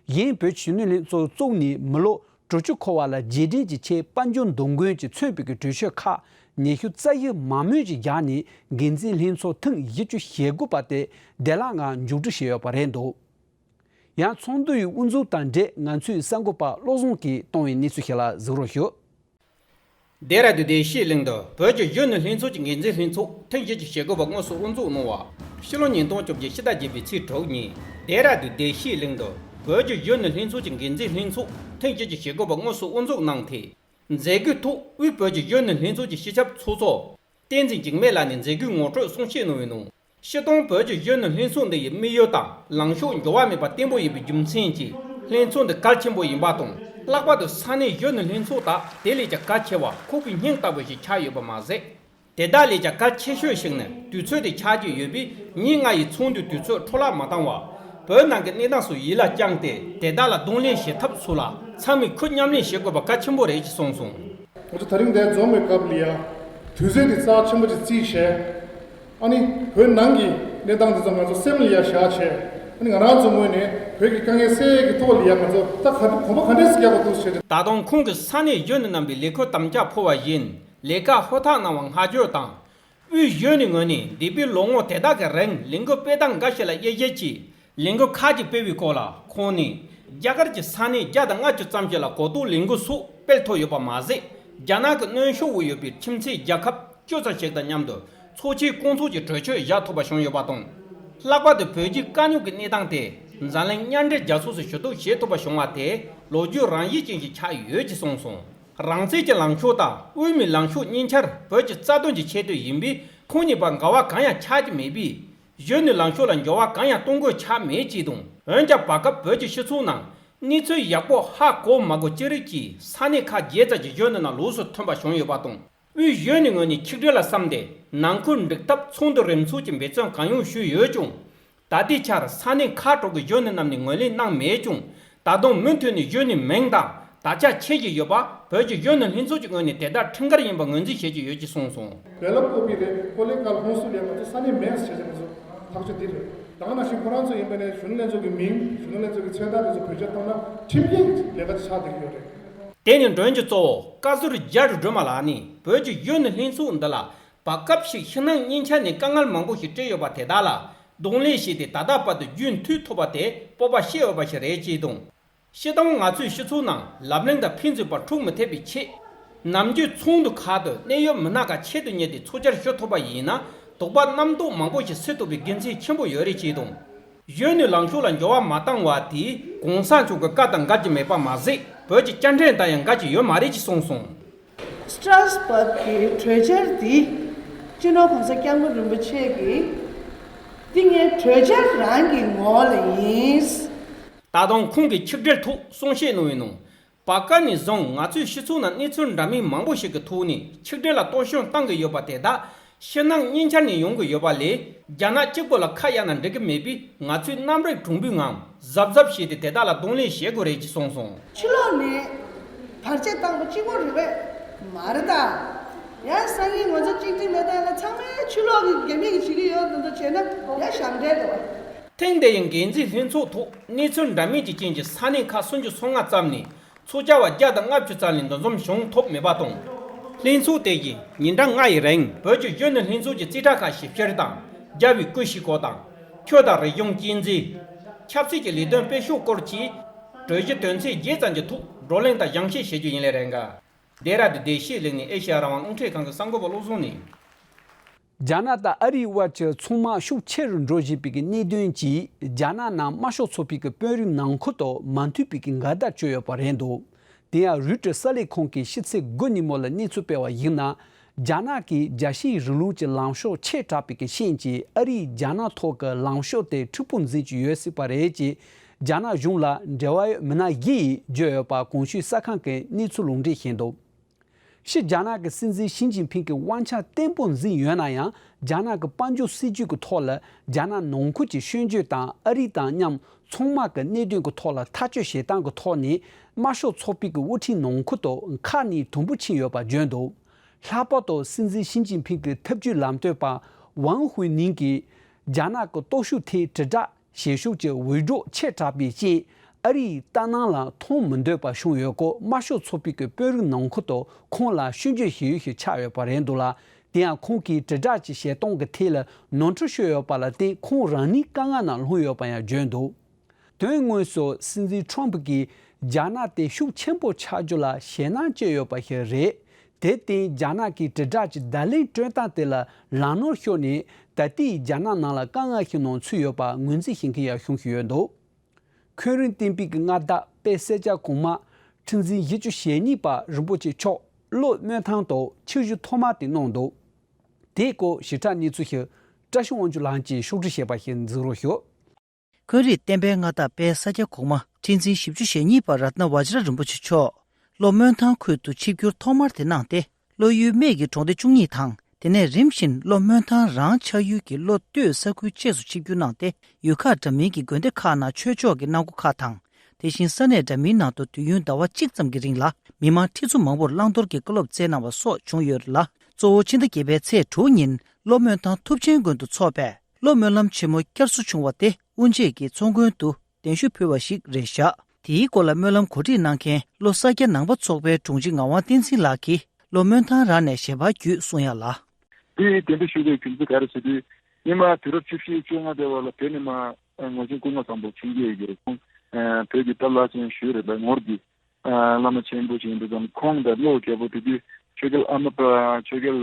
གཞན་བོད་ཀྱི་གཞོན་ནུ་ལྷན་ཚོགས་བཙུགས་ནས་མི་ལོ་དྲུག་ཅུ་འཁོར་བ་ལ་རྗེས་དྲན་གྱི་ཆེད་དཔལ་འབྱོར་འདུ་འགོད་ཀྱིས་མཚོན་པའི་གི་གྲོས་ཆོད་ཁག་ཉི་ཤུ་རྩ་བཞི་མང་མོས་ཀྱིས་བཞག་ནས་འགན་འཛིན་ལྷན་ཚོགས་ཐེངས་བཞི་བཅུ་ཞེ་དགུ་པ་དེ་བདེ་བླག་ངང་མཇུག་སྒྲིལ་བྱས་ཡོད་པ་རེད་འདུག་ཡང་ཚོགས་འདུ་ཡི་དབུ་འཛུགས་དང་འབྲེལ་ང་ཚོའི་གསར་འགོད་པ་བློ་བཟང་གིས་གཏོང་བའི་གནས་ཚུལ་ཞིག་ལ་གཟིགས་རོགས་ཞུ། ལྡེ་ར་ལྡུན་བདེ་སྐྱིད་གླིང་དུ་བོད་ཀྱི་གཞོན་ནུ་ལྷན་ཚོགས་ཀྱི་འགན་འཛིན་ལྷན་ཚོགས་ཐེངས་བཞི་བཅུ་ཞེ་དགུ་པ་དངོས་སུ་དབུ་འཛུགས་གནང་བ། ཕྱི་ལོ་ཉིས་སྟོང་བཅོ་བརྒྱད་ཕྱི་ཟླ་བརྒྱད་པའི་ཚེས་དྲུག་ཉིན་ལྡེ་ར་ལྡུན་བདེ་སྐྱིད་གླིང་དུ་བོད་ཀྱི་གཞོན་ནུ་ལྷན་ཚོགས་ཀྱི་འགན་འཛིན་ལྷན་ཚོགས་ཐེངས་བཞི་བཅུ་ཞེ་དགུ་པ་དངོས་སུ་དབུ་འཛུགས་གནང་སྟེ། མཛད་སྒོའི་ཐོག་དབུས་བོད་ཀྱི་གཞོན་ནུ་ལྷན་ཚོགས་ཀྱི་སྤྱི་ཁྱབ་ཚོགས་གཙོ་བསྟན་འཛིན་འཇིགས་མེད་ལགས་ནས་མཛད་སྒོའི་ངོ་སྤྲོད་གསུང་བཤད་གནང་བའི་ནང་། སྤྱིར་བཏང་བོད་ཀྱི་གཞོན་ནུ་ལྷན་ཚོགས་འདི་ཡི་དམིགས་ཡུལ་དང་ལངས་ཕྱོགས་འགྱུར་བ་མེད་པར་བརྟན་པོ་ཡིན་པའི་རྒྱུ་མཚན་གྱིས་ལྷན་ཚོགས་འདི་གལ་ཆེན་པོ་ཡིན་པ་དང་། ལྷག་པར་དུ་ས་གནས་གཞོན་ནུ་ལྷན་ཚོགས་དག་དེ་ལས་ཀྱང་གལ་ཆེ་བ་ཁོག་པའི་སྙིང་ལྟ་བུ་ཞིག་ཆགས་ཡོད་པ་མ་ཟད། དེ་དག་ལས་ཀྱང་གལ་ཆེ་ཤོས་ཤིག་ནི་དུས་ཚོད་དེ་ཆགས་ཀྱི་ཡོད་པས། ཉིན་ལྔ་ཡི་ཚོགས་འདུའི་དུས་ཚོད་འཕྲོ་བརླག་མ་བཏང་བར། བོད་ནང་གི་གནས་སྟངས་སུ་ཡིད་ལ་བཅངས་ཏེ། དེ་དག་ལ་གདོང་ལེན་བྱེད་ཐབས་སུ་ལ་ཚང་མས་ཁུར་མཉམ་ལེན་བྱེད་དགོས་པ་གལ་ཆེན་པོ་རེད་ཅེས་གསུངས་སོང་། ང་ཚོ་དེ་རིང་འདིར་འཛོམས་པའི་སྐབས་ལ་ཡ། དུས་ཚོད་འདི་རྩ་ཆེན་པོ་ཅིག་བརྩིས་བྱས། ཨ་ནི་བོད་ནང་གི་གནས་སྟངས་འདི་ཚོ་ང་ཚོ་སེམས་ལ་ཡ་བཞག་བྱས། ཨ་ནི་ང་རང་ཚོ་ངོས་ནས་བོད་ཀྱི་དཀའ་ངལ་སེལ་ཡས་ཀྱི་ཐོག་ལ་ཡ་ང་ཚོ་ད་ག་དུས་གོམ་པ་ག་འདྲས་སེ་རྒྱག་དགོས་འདུག་ཟེར་ཏེ། ད་དུང་ཁོང་གིས་ས་གནས་གཞོན་ནུ་རྣམ་པའི་ལས་ཁུར་དམ་བཅའ་ཕུལ་བ་བཞིན་ལས་ཀ་ཧུར་ཐག་གནང་བར་བསྔགས་བརྗོད་དང་། དབུས་གཞོན་ནུའི་ངོས་ནས་འདས་པའི་ལོ་ངོ་དེ་དག་གི་རིང་ལས་འགུལ་སྤེལ་སྟངས་འགའ་ཞིག་ལ་དབྱེ་ཞིབ་ཀྱིས་ལས་འགུལ་ཁག་ཅིག་སྤེལ་བའི་སྐོར་ལ་ཁོང་ནས། རྒྱ་གར་གྱི་ས་གནས་བརྒྱ་དང་ལྔ་བཅུ་ཙམ་ཞིག་ལ་གོ་རྟོགས་ལས་འགུལ་སོགས་སྤེལ་ཐུབ་ཡོད་པ་མ་ཟད། རྒྱ་ནག་གི་གནོན་ཤུགས་འོག་ཡོད་པའི་ཁྱིམ་མཚེས་རྒྱལ་ཁབ་བཅུ་ཙམ་ཞིག་དང་མཉམ་དུ་ཚོགས་ཆེན་བསྐོང་ཚོགས་ཀྱི་གྲོས་ཆོད་བཞག་ཐུབ་པ་བྱུང་ཡོད་པ་དང་། ལྷག་པར་དུ་བོད་རྒྱའི་དཀའ་རྙོག་གི་གནས་སྟངས་དེ་འཛམ་གླིང་མཉམ་འབྲེལ་རྒྱལ་ཚོགས་སུ་ཞུ་གཏུག་བྱེད་ཐུབ་པ་བྱུང་བ་དེ་ལོ་རྒྱུས་རང་བཞིན་ཅན་ཞིག་ཆགས་ཡོད་ཅེས་གསུངས་སོང་། རང་བཙན་གྱི་ལངས་ཕྱོགས་དང་དབུ་མའི་ལངས་ཕྱོགས་གཉིས་ཆར་བོད་ཀྱི་རྩ་དོན་གྱི་ཆེད་དུ་ཡིན་པས། ཁོང་གཉིས་བར་འགལ་བ་གང་ཡང་ཆགས་ཀྱི་མེད་པས། གཞོན་ནུའི་ལངས་ཕྱོགས་ལ་འགྱུར་བ་གང་ཡང་གཏོང་དགོས་ཆགས་མེད་ཅེས་དང་། འོན་ཀྱང་བར་སྐབས་བོད་ཀྱི་སྤྱི་ཚོགས་ནང་གནས་ཚུལ་ཡག་པོ་ཧ་གོ་མ་གོ་ཅི་རིགས་ཀྱིས་ས་གནས་ཁག་བརྒྱད་ཙམ་གྱི་གཞོན་ནུ་རྣམས་ལོགས་སུ་ཐོན་པ་བྱུང་ཡོད་པ་དང་། དབུས་གཞོན་ནུའི་ངོས་ནས་ཆིག་སྒྲིལ་ལ་བསམ་སྟེ་ནང་ཁུལ་འགྲིག་ཐབས་ཚོགས་འདུ་རིམ་ཚོགས་ཀྱི་འབད་བརྩོན་གང་ཡོང་ཞུས་ཡོད་ཀྱང་། ད་ལྟའི་ཆར་ས་གནས་ཁག་དྲུག་གི་གཞོན་ནུ་རྣམས་ནས་ངོས་ལེན་གནང་མེད་ཀྱང་། ད་དུང་མུ་མཐུད་ནས་གཞོན་ནུའི་མིང་དང་དར་ཆ་འཁྱེར་བཞིན་ཡོད་པ་བོད་ཀྱི་གཞོན་ནུ་ལྷན་ཚོགས་ཀྱི་ངོས་ནས་དེ་ལྟར་ཁྲིམས་འགལ་ཡིན་པ་ངོས་འཛིན་བྱེད་ཀྱི་ཡོད་ཅེས་གསུངས་སོང་། བེ་ལབ་ཀོ་པི་རེད། ཀོ་ལེ་གལ་ཧོན་སུ་ལས་ང་ཚོ་ས་གནས་མེད་ཟེར་བྱས་ང་ཚོ་ཐག་གཅོད་འདི་རེད། ད་ག་ནང་བཞིན་ཁོ་རང་ཚོ་ཡིན་པ་ནས་གཞོན་ནུ་ལྷན་ཚོགས་ཀྱི་མིང་གཞོན་ནུ་ལྷན་ཚོགས་ཀྱི་མཚན་རྟགས་དེ་ཚོ་བེད་སྤྱོད་བཏང་ན་ཁྲིམས་འགལ་གྱི་ལས་ཀ་ཆགས་བསྡད་ཀྱི་ཡོད་རེད། དེ་ནི་མགྲོན་གྱི་གཙོ་བོ་བཀའ་ཟུར་རྒྱ་རི་སྒྲོལ་མ་ལགས་ནས་བོད་ཀྱི་གཞོན་ནུ་ལྷན་ཚོགས་འདི་ལ་བར་སྐབས་ཤིག་ཕྱི་ནང་གཉིས་ཆ་ནས་དཀའ་ངལ་མང་པོ་ཞིག་འཕྲད་ཡོད་པ་དེ་དག་ལ་གདོང་ལེན་བྱས་ཏེ་ད་ལྟ་བར་དུ་རྒྱུན་མཐུད་ཐུབ་པ་དེ་སྤོབས་པ་བྱེད་འོས་པ་ཞིག་རེད་ཅེས་དང་། སྤྱིར་བཏང་ང་ཚོའི་སྤྱི་ཚོགས་ནང་ལབ་གླེང་དང་ཕན་ཚུན་བར་འཁྲུག་མི་ཐེབས་པའི་ཆེད། ནམ་རྒྱུན་ཚོགས་འདུ་ཁག་ཏུ་གནད་ཡོད་མི་སྣ་ཁག་ཆེད་དུ་གཉེར་ཏེ་ཚོགས་བཅར་ཞུ་ཐུབ་པ་ཡིན་ན་དོགས་པ་རྣམ་རྟོག་མང་པོ་ཞིག་སེལ་ཐུབ་པའི་དགེ་མཚན་ཆེན་པོ་ཡོད་རེད་ཅེས་དང་། གཞོན་ནུའི་ལངས་ཕྱོགས་ལ་འགྱུར་བ་མ་བཏང་བ་དེས་གོང་ས་མཆོག་གི་བཀའ་དང་འགལ་གྱི་མེད་པ་མ་ཟད་བོད་ཀྱི་བཅའ་ཁྲིམས་དང་ཡང་འགལ་གྱི་ཡོད་མ་རེད་ཅེས་གསུངས་སོང་། སི་ཏྲཱས་བྷག་གི་གྲོས་འཆར་འདི་ སྤྱི་ནོར་༸གོང་ས་༸སྐྱབས་མགོན་རིན་པོ་ཆེ་གིས་འདི་ངའི་གྲོས་འཆར་རང་གི་ངོ་ལ་ཡིན། ད་དུང་ཁོང་གིས་ཆིག་སྒྲིལ་ཐོག་གསུང་བཤད་གནང་བའི་ནང་། བར་སྐབས་ནས་བཟུང་ང་ཚོའི་སྤྱི་ཚོགས་ནང་གནས་ཚུལ་འདྲ་མིན་མང་པོ་ཞིག་གི་ཐོག་ནས་ཆིག་སྒྲིལ་ལ་གཏོར་བཤིག་བཏང་གི་ཡོད་པ་དེ་དག་ཕྱི་ནང་གཉིས་ཆར་ནས་ཡོང་གི་ཡོད་པ་ལས། རྒྱ་ནག་གཅིག་པུ་ལ་ཁ་གཡར་ན་འགྲིག་གི་མེད་པས། ང་ཚོས་རྣམ་རིག་གྲུང་པོའི་ངང་གཟབ་གཟབ་བྱས་ཏེ་དེ་དག་ལ་གདོང་ལེན་བྱེད་དགོས་རེད་ཅེས་གསུངས་སོང་། ཕྱི་ལོགས་ནས་བར་ཆད་བཏང་པ་གཅིག་པོ་རེད་པས་མ་རེད་ད། ཡང་སང་ཉིན་ང་ཚོ་གཅིག་སྒྲིལ་མེད་ད་ལ་ཚང་མས་ཕྱི་ལོགས་ཀྱི་རྒྱ་མི་གིས་བྱེད་ཀྱི་ཡོད་དེ་ཚོ་བྱས་ན་ཡང་ཞབས་འདྲེན་རེད་པ། ཐེངས་འདི་ཡི་འགན་འཛིན་ལྷན་ཚོགས་ཐོག་གནས་ཚུལ་འདྲ་མིན་གྱི་རྐྱེན་གྱིས་ས་གནས་ཁག་སུམ་ཅུ་སོ་ལྔ་ཙམ་ནས་ཚོགས་བཅར་བ་བརྒྱ་དང་ལྔ་བཅུ་ཙམ་ལས་འདུ་འཛོམས་བྱུང་ཐུབ་མེད་པ་དང་། ལྷན་ཚོགས་དེ་ཡིས་ཉིན་གྲངས་ལྔ་ཡི་རིང་བོད་ཀྱི་གཞོན་ནུ་ལྷན་ཚོགས་ཀྱི་རྩིས་ཁྲ་ཁག་ཞིབ་བཤེར་དང་། རྒྱལ་བའི་སྐུ་ཞིག་སྐོར་དང་། ཆོས་དང་རིག་གཞུང་གཅེས་འཛིན། ཆབ་སྲིད་ཀྱི་ལས་དོན་སྤེལ་ཕྱོགས་སྐོར་གྱི་གྲོས་གཞི་དོན་ཚན་བརྒྱད་ཙམ་གྱི་ཐོག་བགྲོ་གླེང་དང་སྦྱང་བཤད་བྱེད་རྒྱུ་ཡིན་ལེ་རེད་འགའ། ལྡེ་ར་ལྡུན་བདེ་སྐྱིད་གླིང་ནས་ཨེ་ཤེ་ཡ་རང་དབང་རླུང་འཕྲིན་ཁང་གི་གསར་འགོད་པ་བློ་བཟང་ནས། རྒྱ་ནག་དང་ཨ་རིའི་དབར་གྱི་ཚོང་དམག་ཤུགས་ཆེ་རུ་འགྲོ་བཞིན་པའི་གནད་དོན་གྱིས་རྒྱ་ནག་ནང་དམར་ཤོག་ཚོགས་པའི་དཔོན་རིགས་ནང་ཁུལ་དུ་མ་མཐུན་པའི་འགལ་ཟླ་བྱུང་ཡོད་པ་རེད་འདུག་དེ་ཡང་རོའི་ཊར་གསར་ལས་ཁང་གིས་ཕྱི་ཚེས་དགུ་ཉིན་མོ་ལ་གནས་ཚུལ་སྤེལ་བ་ཡིན་ན། རྒྱ་ནག་གིས་རྒྱལ་སྤྱིའི་རིང་ལུགས་ཀྱི་ལངས་ཕྱོགས་ཆེ་དྲགས་པའི་རྐྱེན་གྱིས་ཨ་རིས་རྒྱ་ནག་ཐོག་གི་ལངས་ཕྱོགས་དེ་མཁྲེགས་པོ་འཛིན་གྱི་ཡོད་སྲིད་པ་རེད་ཅེས་རྒྱ་ནག་གཞུང་ལ་འབྲེལ་བ་ཡོད་མི་སྣ་བཞི་ཡིས་བརྗོད་ཡོད་པ་གོང་ཞུས་གསར་ཁང་གིས་གནས་ཚུལ་ལུང་འདྲེན་བྱས་འདུག་ཕྱི་རྒྱ་ནག་གི་སྲིད་འཛིན་ཞི་ཅིན་ཕིང་གིས་དབང་ཆ་བརྟན་པོ་འཛིན་ཡོད་ན་ཡང་། རྒྱ་ནག་གི་དཔལ་འབྱོར་སྲིད་ཇུས་ཀྱི་ཐོག་ལ་རྒྱ་ནག་ནང་ཁུལ་གྱི་སྐྱོན་བརྗོད་དང་ཨ་རི་དང་མཉམ་ཚོང་དམག་གི་གནད་དོན་གྱི་ཐོག་ལ་ཐག་གཅོད་བྱེད་སྟངས་ཀྱི་ཐོག་ནས་དམར་ཤོག་ཚོགས་པའི་གི་དབུ་ཁྲིད་ནང་ཁུལ་དུ་ཁ་ནས་དུམ་བུ་ཕྱིན་ཡོད་པ་བརྗོད་འདུག་ལྷག་པར་དུ་སྲིད་འཛིན་ཞི་ཅིན་ཕིང་གི་ཐབས་ཇུས་ལམ་སྟོན་པ་ཝང་ཧུའེ་ནིང་གིས་རྒྱ་ནག་གི་སྟོབས་ཤུགས་ཐད་དྲིལ་བསྒྲགས་བྱེད་ཕྱོགས་ཀྱི་འུད་སྒྲོག་ཆེ་དྲགས་པའི་རྐྱེན། ཨ་རིའི་ལྟ་སྣང་ལ་མཐོང་མི་འདོད་པ་བྱུང་ཡོད་སྐོར་དམར་ཤོག་ཚོགས་པའི་གི་དཔོན་རིགས་ནང་ཁུལ་དུ་ཁོང་ལ་སྐྱོན་བརྗོད་བྱེད་ཡུལ་ཞིག་ཆགས་ཡོད་པ་རེད་འདུག་ལ། དེ་ཡང་ཁོང་གིས་དྲིལ་བསྒྲགས་ཀྱི་བྱེད་སྟངས་ཀྱི་ཐད་ལ་ནོར་འཁྲུལ་བྱུང་ཡོད་པ་ལ་བརྟེན་ཁོང་རང་ཉིད་དཀའ་ངལ་ནང་ལྷུང་ཡོད་པ་ཡང་བརྗོད་འདུག་དོན་དངོས་སུ་སྲིད་འཛིན་ཁྲོམ་ཕུ་གིས་རྒྱ་ནག་དེ་ཤུགས་ཆེན་པོ་ཆགས་རྒྱུ་ལ་ཞེད་སྣང་སྐྱེས་ཡོད་པ་ཞིག་རེད། དེར་བརྟེན་རྒྱ་ནག་གིས་དྲིལ་བསྒྲགས་ཀྱི་བརྡ་ལན་སྤྲོད་སྟངས་དེ་ལ་ལམ་ནོར་ཤོར་ནས་ད་ལྟའི་རྒྱ་ནག་ནང་ལ་དཀའ་ངལ་ཞིག་ནང་ཚུད་ཡོད་པ་ངོས་འཛིན་བྱེད་མཁན་ཡང་བྱུང་བཞིན་ཡོད་འདུག་འཁོན་རིན་བསྟན་པའི་གི་མངའ་བདག་དཔལ་སེར་སྐྱ་གོང་མ་ཁྲི་འཛིན་བཞི་བཅུ་ཞེ་གཉིས་པ་རིན་པོ་ཆེ་མཆོག་གློ་སྨོན་ཐང་དུ་ཆིབས་བསྒྱུར་ཐོག་མ་དེ་གནང་འདུག་དེའི་སྐོར་ཞིབ་ཕྲ་གནས་ཚུལ་ཞིག་བཀྲ་ཤིས་དབང་ཕྱུག་ལགས་ཀྱིས་ཕྱོགས་སྒྲིག་བྱས་པ་ཞིག་གཟིགས་རོགས་ཞུ། འཁོན་རིན་བསྟན་པའི་མངའ་བདག་དཔལ་ས་སྐྱ་གོང་མ་ཁྲི་འཛིན་བཞི་བཅུ་ཞེ་གཉིས་པ་རཏྣ་བཛྲ་རིན་པོ་ཆེ་མཆོག་གློ་སྨོན་ཐང་ཁུལ་དུ་ཆིབས་བསྒྱུར་ཐོག་མར་དེ་གནང་སྟེ། གློ་ཡུལ་སྨད་ཀྱི་གྲོང་སྡེ་བཅུ་གཉིས་དང་། དེ་ནས་རིམ་བཞིན་གློ་སྨོན་ཐང་རང་ཆགས་ཡུལ་གྱི་གློ་སྟོད་ས་ཁུལ་བཅས་སུ་ཆིབས་བསྒྱུར་གནང་སྟེ། ཡུལ་ཁག་འདྲ་མིན་གྱི་དགོན་སྡེ་ཁག་ནང་ཆོས་ཕྱོགས་ཀྱི་གནང་སྒོ་ཁག་དང་། དེ་བཞིན་ས་གནས་འདྲ་མིན་ནང་དུ་དུས་ཡུན་ཟླ་བ་གཅིག་ཙམ་གྱི་རིང་ལ་མི་མང་ཁྲི་ཚོ་མང་པོར་བླང་དོར་གྱི་བཀའ་སློབ་སྩལ་གནང་བ་སོགས་བྱུང་ཡོད་རེད་ལ། གཙོ་བོ་ཕྱི་ཟླ་བརྒྱད་པའི་ཚེས་དྲུག་ཉིན་གློ་སྨོན་ཐང་ཐུབ་ཆེན་དགོན་དུ་འཚོགས་པའི་གློ་སྨོན་ལམ་ཆེན་མོ་བསྐྱར་གསོ་བྱུང་བ་དེ་དབུ་འབྱེད་ཀྱི་ཚོགས་མགོན་དུ་གདན་ཞུ་ཕུལ་བ་ཞིག་རེད་བཞག་དེའི་སྐོར་ལ་སྨོན་ལམ་གོ་སྒྲིག་གནང་མཁན་གློ་ས་སྐྱ་ནང་པ་ཚོགས་པའི་དྲུང་ཆེ་ངག་དབང་བསྟན་འཛིན་ལགས་ཀྱིས་གློ་སྨོན་ཐང་རང་ནས་ཞལ་པར་བརྒྱུད་གསུང་ཡ་ལ། དེ་དེ་འདྲ་ཞུ་བའི་རྒྱུ་མཚན་ག་རེ་ཟེར་དུས། སྔོན་མ་དུས་རབས་བཅུ་བཞི་བཅོ་ལྔ་དེ་བར་ལ་བོད་ནས་མར་ངོར་ཆེན་སྐུ་ངོ་བཟང་པོ་མཁྱེན་གྱི་ཡོད་ཀྱི་རེད། ཁོང་བོད་ཀྱི་སྟབས་ལགས་ཅན་ཞུ་རེད་པ། ངོར་གྱི་བླ་མ་ཆེན་པོ་ཞིག་ཡིན་དུས་ཙམ་ཁོང་དང་གློ་རྒྱལ་པོ་དེ་དུས་ཆོས་རྒྱལ་ཨ་མ་པ་ཆོས་རྒྱལ།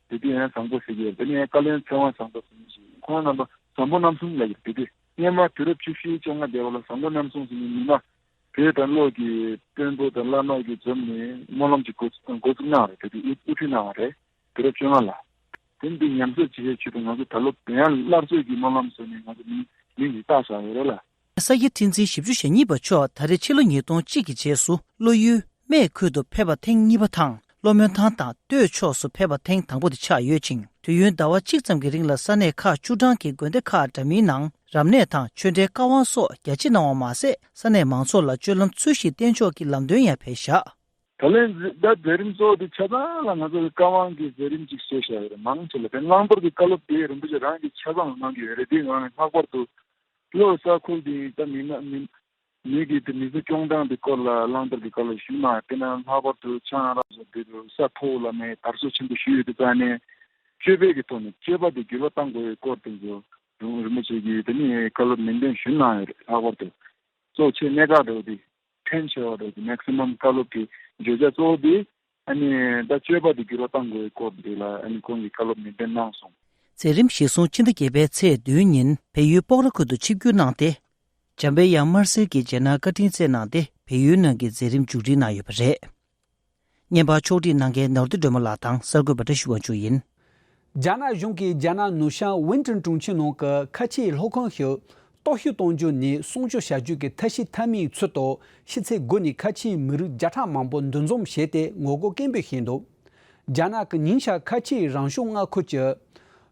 དེ་དུས་ཡང་བཟང་པོ་ཟེར་གྱི་ཡོད། དེ་ནས་བཀའ་བློན་ཚེ་དབང་བཟང་པོ་ཟེར་མི་ཞིག་ཡིན། ཁོང་རྣམ་པ་བཟང་པོ་རྣམ་གསུམ་ལབ་ཀྱི་རེད། དེ་དུས་སྔོན་མ་དུས་རབས་བཅུ་བཞི་བཅོ་ལྔ་དེ་བར་ལ་བཟང་པོ་རྣམ་གསུམ་ཟེར་མི་མི་མང་བོད་དང་གློ་གི་དཔོན་པོ་དང་བླ་མ་གིས་འཛོམས་ནས་སྨོན་ལམ་གྱི་འགོ་འགོ་བཙུགས་གནང་བ་རེད། དེ་དུས་དབུ་དབུ་ཁྲིད་གནང་བ་རེད། དུས་རབས་བཅོ་ལྔ་ལ། དེ་འདི་ཉམས་གསོ་བྱེད་ཆེད་ཆེད་དུ་ང་ཚོ་ད་ལོ་ཡང་སླར་གསོ་གི་སྨོན་ལམ་ཟེར་ནས་ང་ཚོ་མིང་མིང་འདི་བཏགས་བཞག་ཡོད་རེད་ལ། ས་སྐྱ་ཁྲི་འཛིན་བཞི་བཅུ་ཞེ་གཉིས་པ་མཆོག་ད་རེས་ཕྱི་ལོ་ཉིས་སྟོང་གཅིག་གི་རྗེས་སུ་གློ་ཡུལ་སྨད་ཁུལ་དུ་ཕེབས་པ་ཐེངས་གཉིས་པ་དང་། གློ་སྨོན་ཐང་དང་སྟོད་ཕྱོགས་སུ་ཕེབས་པ་ཐེངས་དང་པོ་དེ་ཆགས་ཡོད་ཅིང་། དུས་ཡུན་ཟླ་བ་གཅིག་ཙམ་གྱི་རིང་ལ་ས་གནས་ཁག་བཅུ་གྲངས་ཀྱི་དགོན་སྡེ་ཁག་འདྲ་མིན་ནང་རབ་གནས་དང་ཆོས་འབྲེལ་བཀའ་དབང་སོགས་རྒྱ་ཆེ་གནང་བ་མ་ཟད། ས་གནས་མང་ཚོགས་ལ་སྤྱོད་ལམ་ཚུལ་བཞིན་བསྟེན་ཕྱོགས་ཀྱི་ལམ་སྟོན་ཡང་ཕེབས་བཞག་ད་ལན་ད་མཛད་རིམ་གཙོ་བོ་དེ་ཆ་ཚང་ལ་ང་ཚོ་གི་བཀའ་དབང་གི་མཛད་རིམ་ཅིག་བཟོས་བཞག་ཡོད་རེད། མང་ཆེ་ལ་དེ་བླང་དོར་གྱི་བཀའ་སློབ་དེ་རིན་པོ་ཆེ་རང་གིས་ཆ་ཚང་གནང་གི་ཡོད་རེད། དེ་ངང་ལྷག་པར་དུ་གློ་ས་ཁུལ་དེ་ད་མི་ན་མི་མི་གི་དེ་མི་ཚེ་སྐྱོང་སྟངས་དེ་སྐོར་ལ་བླང་དོར་གྱི་བཀའ་སློབ་ཞུས་གནང་། དེ་ན་ལྷག་པར་དུ་ཆང་རག་སོགས་དེ་རུ་ས་མཐོ་བོ་ལ་མེ་དར་སྲོལ་ཆེན་པོ་ཞིག་ཡོད་དུས་ཙང་ནས་སྤྱོད་པའི་གི་ཐོག་ནས་སྤྱོད་པ་དེ་འགྱུར་བ་གཏང་དགོས་པའི་སྐོར་དེ་ཚོ་རིན་པོ་ཆེ་གིས་དེ་ནི་བཀའ་སློབ་ནན་ཏན་ཞུས་གནང་ཡོད་རེད། ལྷག་པར་དུ་གཙོ་ཆེ་གནད་འགག་འདྲ་བོ་དེ། ཕན་ཆེ་བ་རེད། maximum བཀའ་སློབ་ཀྱི་བརྗོད་བྱ་གཙོ་བོ་དེ་ཨ་ནི་ད་སྤྱོད་པ་དེ་འགྱུར་བ་གཏང་དགོས་པའི་སྐོར་འདི་ལ་ཨ་ནི་ཁོང་གིས་བཀའ་སློབ་ནན་ཏན་གནང་སོང་། མཛད་རིམ་གཞིར་བཟུང་ཕྱི་ཟླ་བརྒྱད་པའི་ཚེས་བདུན་ཉིན་བལ་ཡུལ་སྤོག་ར་ཁུལ་དུ་ཆིབས་བསྒྱུར་གནང་སྟེ། འཇམ་དཔལ་དབྱངས་དམར་སེར་གྱིས་རྒྱལ་ནང་བཀའ་དྲིན་སྩལ་གནང་སྟེ་བལ་ཡུལ་ནང་གི་མཛད་རིམ་མཇུག་སྒྲིལ་གནང་ཡོད་པ་རེད། བརྙན་པར་ཕྱོགས་སྒྲིག་གནང་མཁན་ནོར་བུ་སྒྲོལ་མ་ལགས་དང་གསར་འགོད་པ་བཀྲ་ཤིས་དབང་ཕྱུག་ཡིན། རྒྱ་ནག་གཞུང་གིས་རྒྱ་ནག་ནུབ་བྱང་ཝིན་ཀྲིན་གྲོང་ཁྱེར་ནང་གི་ཁ་ཆེའི་སློབ་ཁང་ཞིག་གཏོར་བཤིག་གཏོང་རྒྱུ་ནས་སྲུང་སྐྱོབ་བྱ་རྒྱུ་གི་ཐབས་ཤེས་འཐབ་མིའི་ཚུལ་དུ། ཕྱི་ཚེས་དགུ་ནས་ཁ་ཆེའི་མི་རིགས་བརྒྱ་ཕྲག་མང་པོ་འདུ་འཛོམས་བྱས་ཏེ་ངོ་རྒོལ་སྐད་འབོད་བྱས་འདུག་རྒྱ་ནག་གི་ཉིང་ཤར་ཁ་ཆེའི་རང་སྐྱོང་མངའ་ཁུལ་གྱི་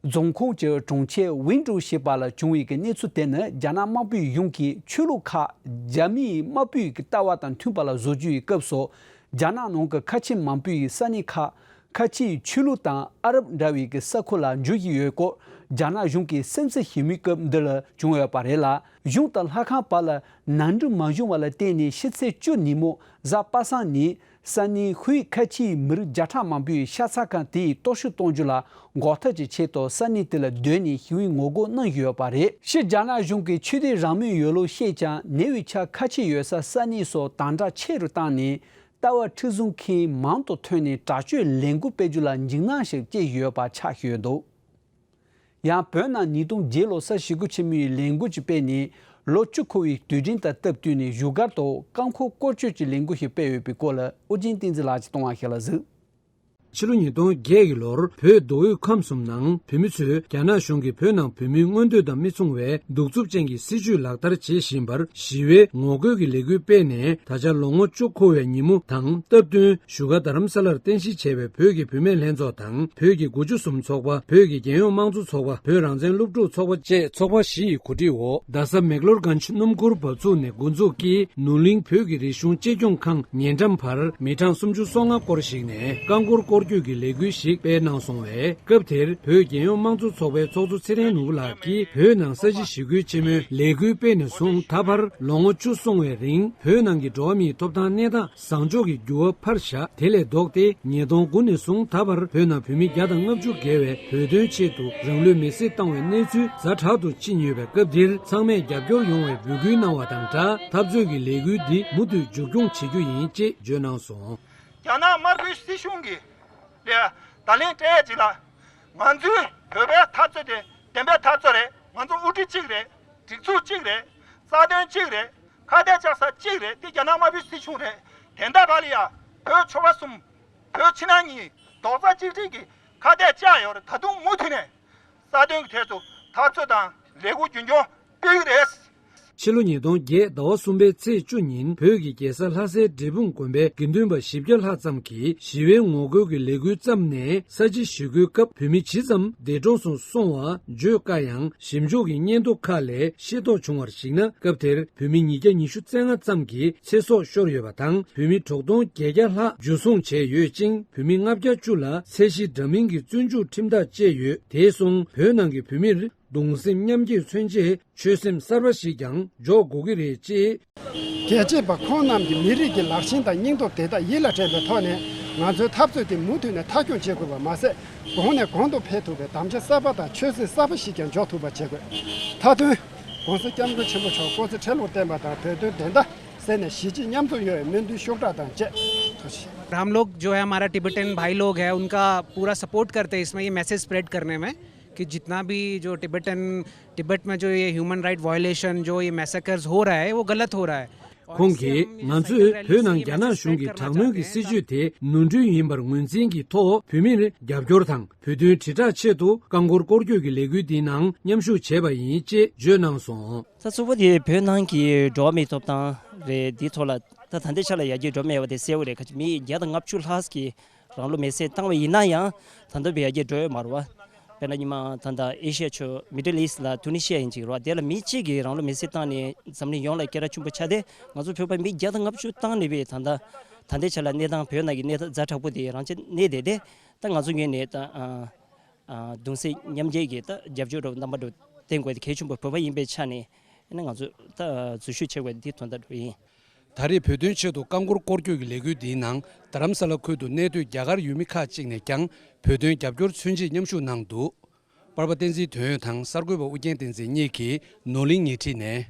རྫོང་ཁོངས་ཀྱི་གྲོང་ཁྱེར་ཝིན་ཀྲོ་ཞེས་པ་ལ་བྱུང་བའི་གནས་ཚུལ་དེ་ནི། རྒྱ་ནག་དམར་པོའི་གཞུང་གིས་ཆོས་ལུགས་ཁག་རྒྱ་མིའི་དམར་པོའི་ལྟ་བ་དང་མཐུན་པ་ལ་བཟོ་རྒྱུའི་སྐབས་སུ། རྒྱ་ནག་ནང་གི་ཁ་ཆེ་མང་པོའི་ས་གནས་ཁག་ཁ་ཆེའི་ཆོས་ལུགས་དང་ཨ་རབ་འདྲ་བའི་གི་ས་ཁུལ་ལ་འགྱུར་བཞིན་ཡོད་སྐོར། རྒྱ་ནག་གཞུང་གིས་སེམས་འཚབ་བྱེད་མུས་སྐབས་འདི་ལ་བྱུང་ཡོད་པ་རེད་ལ། གཞུང་དང་ལྷ་ཁང་བར་ལ་ནང་འགྲིག་མ་བྱུང་བ་ལ་བརྟེན་ནས། ཕྱི་ཚེས་བཅུ་ཉིན་མོ་གཟའ་པ་སངས་ཉིན། ས་གནས་ཧུའེ་ཁ་ཆེའི་མི་རིགས་བརྒྱ་ཕྲག་མང་པོས་ཤ་ཚ་ཁང་དེའི་གཏོར་བཤིག་གཏོང་རྒྱུ་ལ་འགོག་ཐབས་ཀྱི་ཆེད་དུ། ས་གནས་དེ་ལ་སྡོད་ནས་ཞི་བའི་ངོ་རྒོལ་གནང་བཞིན་ཡོད་པ་རེད། ཕྱིར་རྒྱ་ནག་གཞུང་གིས་ཆོས་དད་རང་མོས་ཡོད་ལུགས་བཤད་ཀྱང་། ཉེ་བའི་ཆར་ཁ་ཆེ་ཡོད་ས་ས་གནས་སུ་དམ་དྲག་ཆེ་རུ་བཏང་ནས། ལྟ་བ་མཁྲེགས་བཟུང་མཁན་མང་དུ་ཐོན་ནས། དྲག་སྤྱོད་ལས་འགུལ་སྤེལ་རྒྱུ་ལ་འཇིགས་སྣང་ཞིག་སྐྱེ་བཞིན་ཡོད་པ་ཆགས་བཞིན་ཡོད་འདུག་ཡང་བོད་ནང་ཉིས་སྟོང་བརྒྱད་ལོར་ས་ཞི་རྒོལ་ཆེན་མོའི་ལས་འགུལ་ཞིག་སྤེལ་ནས། ལོ་བཅུ་འཁོར་བའི་དུས་དྲན་དང་སྟབས་བསྟུན་ནས་བཞུགས་སྒར་དུ་རྐང་འཁོར་སྐོར་སྐྱོད་ཀྱི་ལས་འགུལ་ཞིག་སྤེལ་ཡོད་པའི་སྐོར་ལ། ཨོ་རྒྱན་བསྟན་འཛིན་ལགས་ཀྱིས་གཏོང་བ་ཞིག་ལ་གཟིགས། ཕྱི་ལོ་ཉིས་སྟོང་བརྒྱད་ཀྱི་ལོར་བོད་མདོ་དབུས་ཁམས་གསུམ་ནང་བོད་མི་ཚོས་རྒྱ་ནག་གཞུང་གིས་བོད་ནང་བོད་མིའི་མངོན་འདོད་དང་མི་མཚུངས་པའི་གདུག་རྩུབ་ཅན་གྱི་སྲིད་བྱུས་ལག་བསྟར་བྱེད་བཞིན་པར་ཞི་བའི་ངོ་རྒོལ་གྱི་ལས་འགུལ་སྤེལ་ནས། ད་ཆ་ལོ་ངོ་བཅུ་འཁོར་བའི་ཉིན་མོ་དང་སྟབས་བསྟུན་བཞུགས་སྒར་རྡ་རམ་ས་ལར་རྟེན་གཞི་བྱས་པའི་བོད་ཀྱི་བུད་མེད་ལྷན་ཚོགས་དང་། བོད་ཀྱི་དགུ་བཅུ་གསུམ་ཚོགས་པ། བོད་ཀྱི་རྒྱལ་ཡོངས་དམངས་གཙོ་ཚོགས་པ། བོད་རང་བཙན་སློབ་ཕྲུག་ཚོགས་པ་བཅས་ཚོགས་པ་བཞི་ཡི་གོ་སྒྲིག་འོག་རྡ་ས་མེག་ལོར་གྷན་ཇི་སྣུམ་འཁོར་འབབ་ཚུགས་ནས་འགོ་འཛུགས་ཀྱིས་ནོར་གླིང་བོད་ཀྱི་རིག་གཞུང་གཅེས་སྐྱོང་ཁང་ཉེ་འགྲམ་བར་མི་གྲངས་སུམ་ཅུ་སོ་ལྔ་སྐོར་ཞིག་ནས་རྐང་འཁོར་སྐོར་སྐྱོད་ཀྱི་ལས་འགུལ་ཞིག་སྤེལ་གནང་སོང་བས། སྐབས་དེར་བོད་རྒྱལ་ཡོངས་དམངས་གཙོ་ཚོགས་པའི་ཚོགས་གཙོ་ཚེ་རིང་ནོར་བུ་ལགས་ཀྱིས་བོད་ནང་ས་གཞི་ཞི་རྒོལ་ཆེན་མོའི་ལས་འགུལ་སྤེལ་ནས་བཟུང་ད་བར་ལོ་ངོ་བཅུ་སོང་བའི་རིང་བོད་ནང་གི་འགྲོ་བ་མིའི་ཐོབ་ཐང་གནས་སྟངས་བཟང་ཕྱོགས་ཀྱི་འགྱུར་བ་འཕར་བཞག་དེ་ལས་ལྡོག་སྟེ། ཉིས་སྟོང་དགུ་ནས་བཟུང་ད་བར་བོད་ནང་བོད་མི་བརྒྱ་དང་ལྔ་བཅུ་བརྒལ་བས་བོད་དོན་ཆེད་དུ་རང་ལུས་མེར་སྲེག་བཏང་བའི་གནས་ཚུལ་ཛ་དྲག་ཏུ་ཕྱིན་ཡོད་པའི་སྐབས་འདིར། ཚང་མས་རྒྱབ་སྐྱོར་ཡོང་བའི་འབོད་སྐུལ་གནང་བ་དང་སྦྲགས། འཐབ་རྩོད་ཀྱི་ལས་འགུལ་འདི་མུ་མཐུད་མཇུག་སྐྱོང་བྱེད་རྒྱུ་ཡིན་ཅེས་བརྗོད་གནང་སོང་། རྒྱ་ནག་དམར་པོའི་སྲིད་གཞུང་གིས་ལས་བརྡ་ལན་སྤྲད་ཡ་ཅིག་ལ། ང་ཚོའི་བོད་པའི་འཐབ་རྩོད་དེ་བདེན་པའི་འཐབ་རྩོད་རེད། ང་ཚོ་དབུ་ཁྲིད་གཅིག་རེད། སྒྲིག་འཛུགས་གཅིག་རེད། རྩ་དོན་གཅིག་རེད། ཁ་གཏད་བཅག་ས་གཅིག་རེད། དེ་རྒྱ་ནག་དམར་པོའི་སྲིད་གཞུང་རེད། དེ་འདྲ་བ་ལ་ཡ་བོད་ཆོལ་ཁ་གསུམ། བོད་ཕྱི་ནང་གཉིས་རྡོག་རྩ་གཅིག་སྒྲིལ་གྱིས་ཁ་གཏད་བཅག་ཡོད་རེད། ད་དུང་མུ་མཐུད་ནས་རྩ་དོན་གྱི་ཐད་དུ་འཐབ་རྩོད་དང་ལས་འགུལ་རྒྱུན་འཁྱོངས་སྤེལ་གྱི་རེད། ཕྱི་ལོ་ཉིས་སྟོང་བརྒྱད་ཟླ་བ་གསུམ་པའི་ཚེས་བཅུ་ཉིན་བོད་ཀྱི་རྒྱལ་ས་ལྷ་སའི་འབྲས་སྤུངས་དགོན་པའི་དགེ་འདུན་པ་བཞི་བརྒྱ་ལྷག་ཙམ་གྱིས་ཞི་བའི་ངོ་རྒོལ་གྱི་ལས་འགུལ་བརྩམས་ནས། ས་བྱི་ཞི་རྒོལ་སྐབས་བོད་མི་ཇི་ཙམ་འདས་གྲོངས་སུ་སོང་བ་བརྗོད་དཀའ་ཡང་། ཞིབ་འཇུག་གི་སྙན་ཐོ་ཁག་ལས་ཤེས་རྟོགས་བྱུང་བར་གཞིགས་ན། སྐབས་དེར་བོད་མི་ཉིས་བརྒྱ་ཉི་ཤུ་རྩ་ལྔ་ཙམ་གྱི་ཚེ་སྲོག་ཤོར་ཡོད་པ་དང་། བོད་མི་དྲུག་སྟོང་བརྒྱད་བརྒྱ་ལྷག་འཇུ་བཟུང་བྱས་ཡོད་ཅིང་། བོད་མི་ལྔ་བརྒྱ་བཅུ་ལ་ཚད་གཞི་འདྲ་མིན་གྱི་བཙོན་འཇུག་ཁྲིམས་ཐག་བཅད་ཡོད། དེ་སོང་བོད་ནང་གི་བོད་མིར་གདུང་སེམས་མཉམ་སྐྱེད་མཚོན་ཆེད་ཆོད་སེམས་གསར་པ་ཞིག་ཀྱང་འཇོག་དགོས་ཀྱི་རེད་ཅེས། རྒྱལ་གཅེས་པ་ཁོང་རྣམས་ཀྱི་མི་རིགས་ཀྱི་ལག་ཆེན་དང་སྙིང་སྟོབས་དེ་དག་ཡིད་ལ་དྲན་པའི་ཐོག་ནས། ང་ཚོའི་འཐབ་རྩོད་དེ་མུ་མཐུད་ནས་མཐའ་འཁྱོངས་བྱེད་དགོས་པ་མ་ཟད། གོང་ནས་གོང་དུ་འཕེལ་ཐུབ་པའི་དམ་བཅའ་གསར་པ་དང་ཆོད་སེམས་གསར་པ་ཞིག་ཀྱང་འཇོག་ཐུབ་པ་བྱེད་དགོས། མཐའ་དོན། ༸གོང་ས་༸སྐྱབས་མགོན་ཆེན་པོ་མཆོག་སྐུ་ཚེ་ཁྲི་ལོར་བརྟན་པ་དང་། བོད་དོན་བདེན་མཐའ་གསལ་ནས་གཞིས་བྱེས་མཉམ་འཛོམས་ཡོང་བའི་སྨོན་འདུན་ཤུགས་དྲག་དང་བཅས། ཐུགས་རྗེ་ཆེ། हम लोग जो है, हमारा टिबेटन भाई लोग हैं, उनका पूरा सपोर्ट करते हैं इसमें, ये मैसेज स्प्रेड करने में, कि जितना भी जो टिबेटन, तिब्बत में जो ये ह्यूमन राइट वायलेशन, जो ये मैसेकर्स हो रहा है, वो गलत हो रहा है। ཁོང་གིས། ང་ཚོས་བོད་ནང་རྒྱ་ནག་གཞུང་གི་དྲག་གནོན་གྱི་སྲིད་བྱུས་དེ་ནོར་འཁྲུལ་ཡིན་པར་ངོས་འཛིན་གྱི་ཐོག་བོད་མིར་རྒྱབ་སྐྱོར་དང་། བོད་དོན་དྲིལ་བསྒྲགས་ཆེད་དུ་རྐང་འཁོར་སྐོར་སྐྱོད་ཀྱི་ལས་འགུལ་འདིའི་ནང་མཉམ་ཞུགས་བྱས་པ་ཡིན་ཅེས་བརྗོད་གནང་སོང་། ད་གཙོ་བོ་དེ་བོད་ནང་གི་འགྲོ་བ་མིའི་ཐོབ་ཐང་རེད། འདིའི་ཐོག་ལ་ད་ད་ལྟའི་ཆ་ལ་ཡར་རྒྱས་འགྲོ་མེད་པ་དེ་གསལ་པོ་རེད། ཁ་ཅིག་མི་བརྒྱ་དང་ལྔ་བཅུ་ལྷག་གིས་རང་ལུས་མེར་སྲེག་བཏང་བ་ཡིན་ན་ཡང་། ད་ལྟ་བར་ཡར་རྒྱས་འགྲོ་ཡོད་མ་རེད་བ། དཔེར་ན་ཉི་མ་ད་ལྟ་ཨེ་ཤི་ཡ་ཕྱོགས་མི་ཌལ་ཨིསཊ་ལ་ཏུ་ནི་ཤི་ཡ་ཡིན་གཅིག་རེད་བ། དེ་ལ་མི་གཅིག་གིས་རང་ལུས་མེར་སྲེག་བཏང་ནས་འཛམ་གླིང་ཡོངས་ལ་སྐད་གྲགས་ཆེན་པོ་ཆགས་ཏེ། ང་ཚོ་བོད་པ་མི་བརྒྱ་དང་ལྔ་བཅུ་བཏང་ནས་བས་ད་ལྟ་ད་ལྟའི་ཆ་ལ་གནས་སྟངས་བོད་ནང་གི་གནས་སྟངས་ཛ་དྲག་པོ་དེ་རང་ཆ་གནས་བསྡད་དེ། ད་ང་ཚོ་ངོས་ནས་ད་ཨ་ཨ་གདུང་སེམས་མཉམ་སྐྱེད་ཀྱི་ད་རྒྱབ་སྐྱོར་རོགས་རྣམ་པ་འགྲོ་བསྟན་དགོས་དེ་གལ་ཆེན་པོ་བོད་པ་ཡིན་པའི་ཆ་ནས་ཨ་ནི་ང་ཚོ་ད་འཛུལ་ཞུགས་བྱེད་དགོས་དེ་དོན་དག་འགྲོ་ཡིན། ད་རེས་བོད་དོན་ཆེད་དུ་རྐང་འཁོར་སྐོར་སྐྱོད་ཀྱི་ལས་འགུལ་འདིའི་ནང་རྡ་རམ་ས་ལ་ཁུལ་དུ་གནས་སྡོད་རྒྱ་གར་ཡུལ་མི་ཁག་ཅིག་ནས་ཀྱང་བོད་དོན་རྒྱབ་སྐྱོར་མཚོན་ཆེད་མཉམ་ཞུགས་གནང་འདུག་པར་པ་བསྟན་འཛིན་དོན་ཡོད་དང་གསར་འགོད་པ་ཨུ་རྒྱན་བསྟན་འཛིན་གཉིས་ཀྱིས་ནོར་གླིང་ཉེ་འཁྲིས་ནས།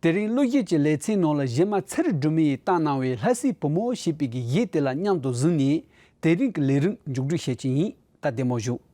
དེ་རིང་གླུ་གཞས་ཀྱི་ལེ་ཚན་ནང་ལ་གཞས་མ་ཚེ་རིང་སྒྲོལ་མས་བཏང་གནང་བའི་ལྷ་སའི་བུ་མོ་ཞེས་པའི་གི་གཞས་དེ་ལ་མཉམ་དུ་གཟིགས་ནས་དེ་རིང་གི་ལས་རིམ་མཇུག་སྒྲིལ་བྱེད་ཀྱི་ཡིན། ད་བདེ་མོ་བཞུགས།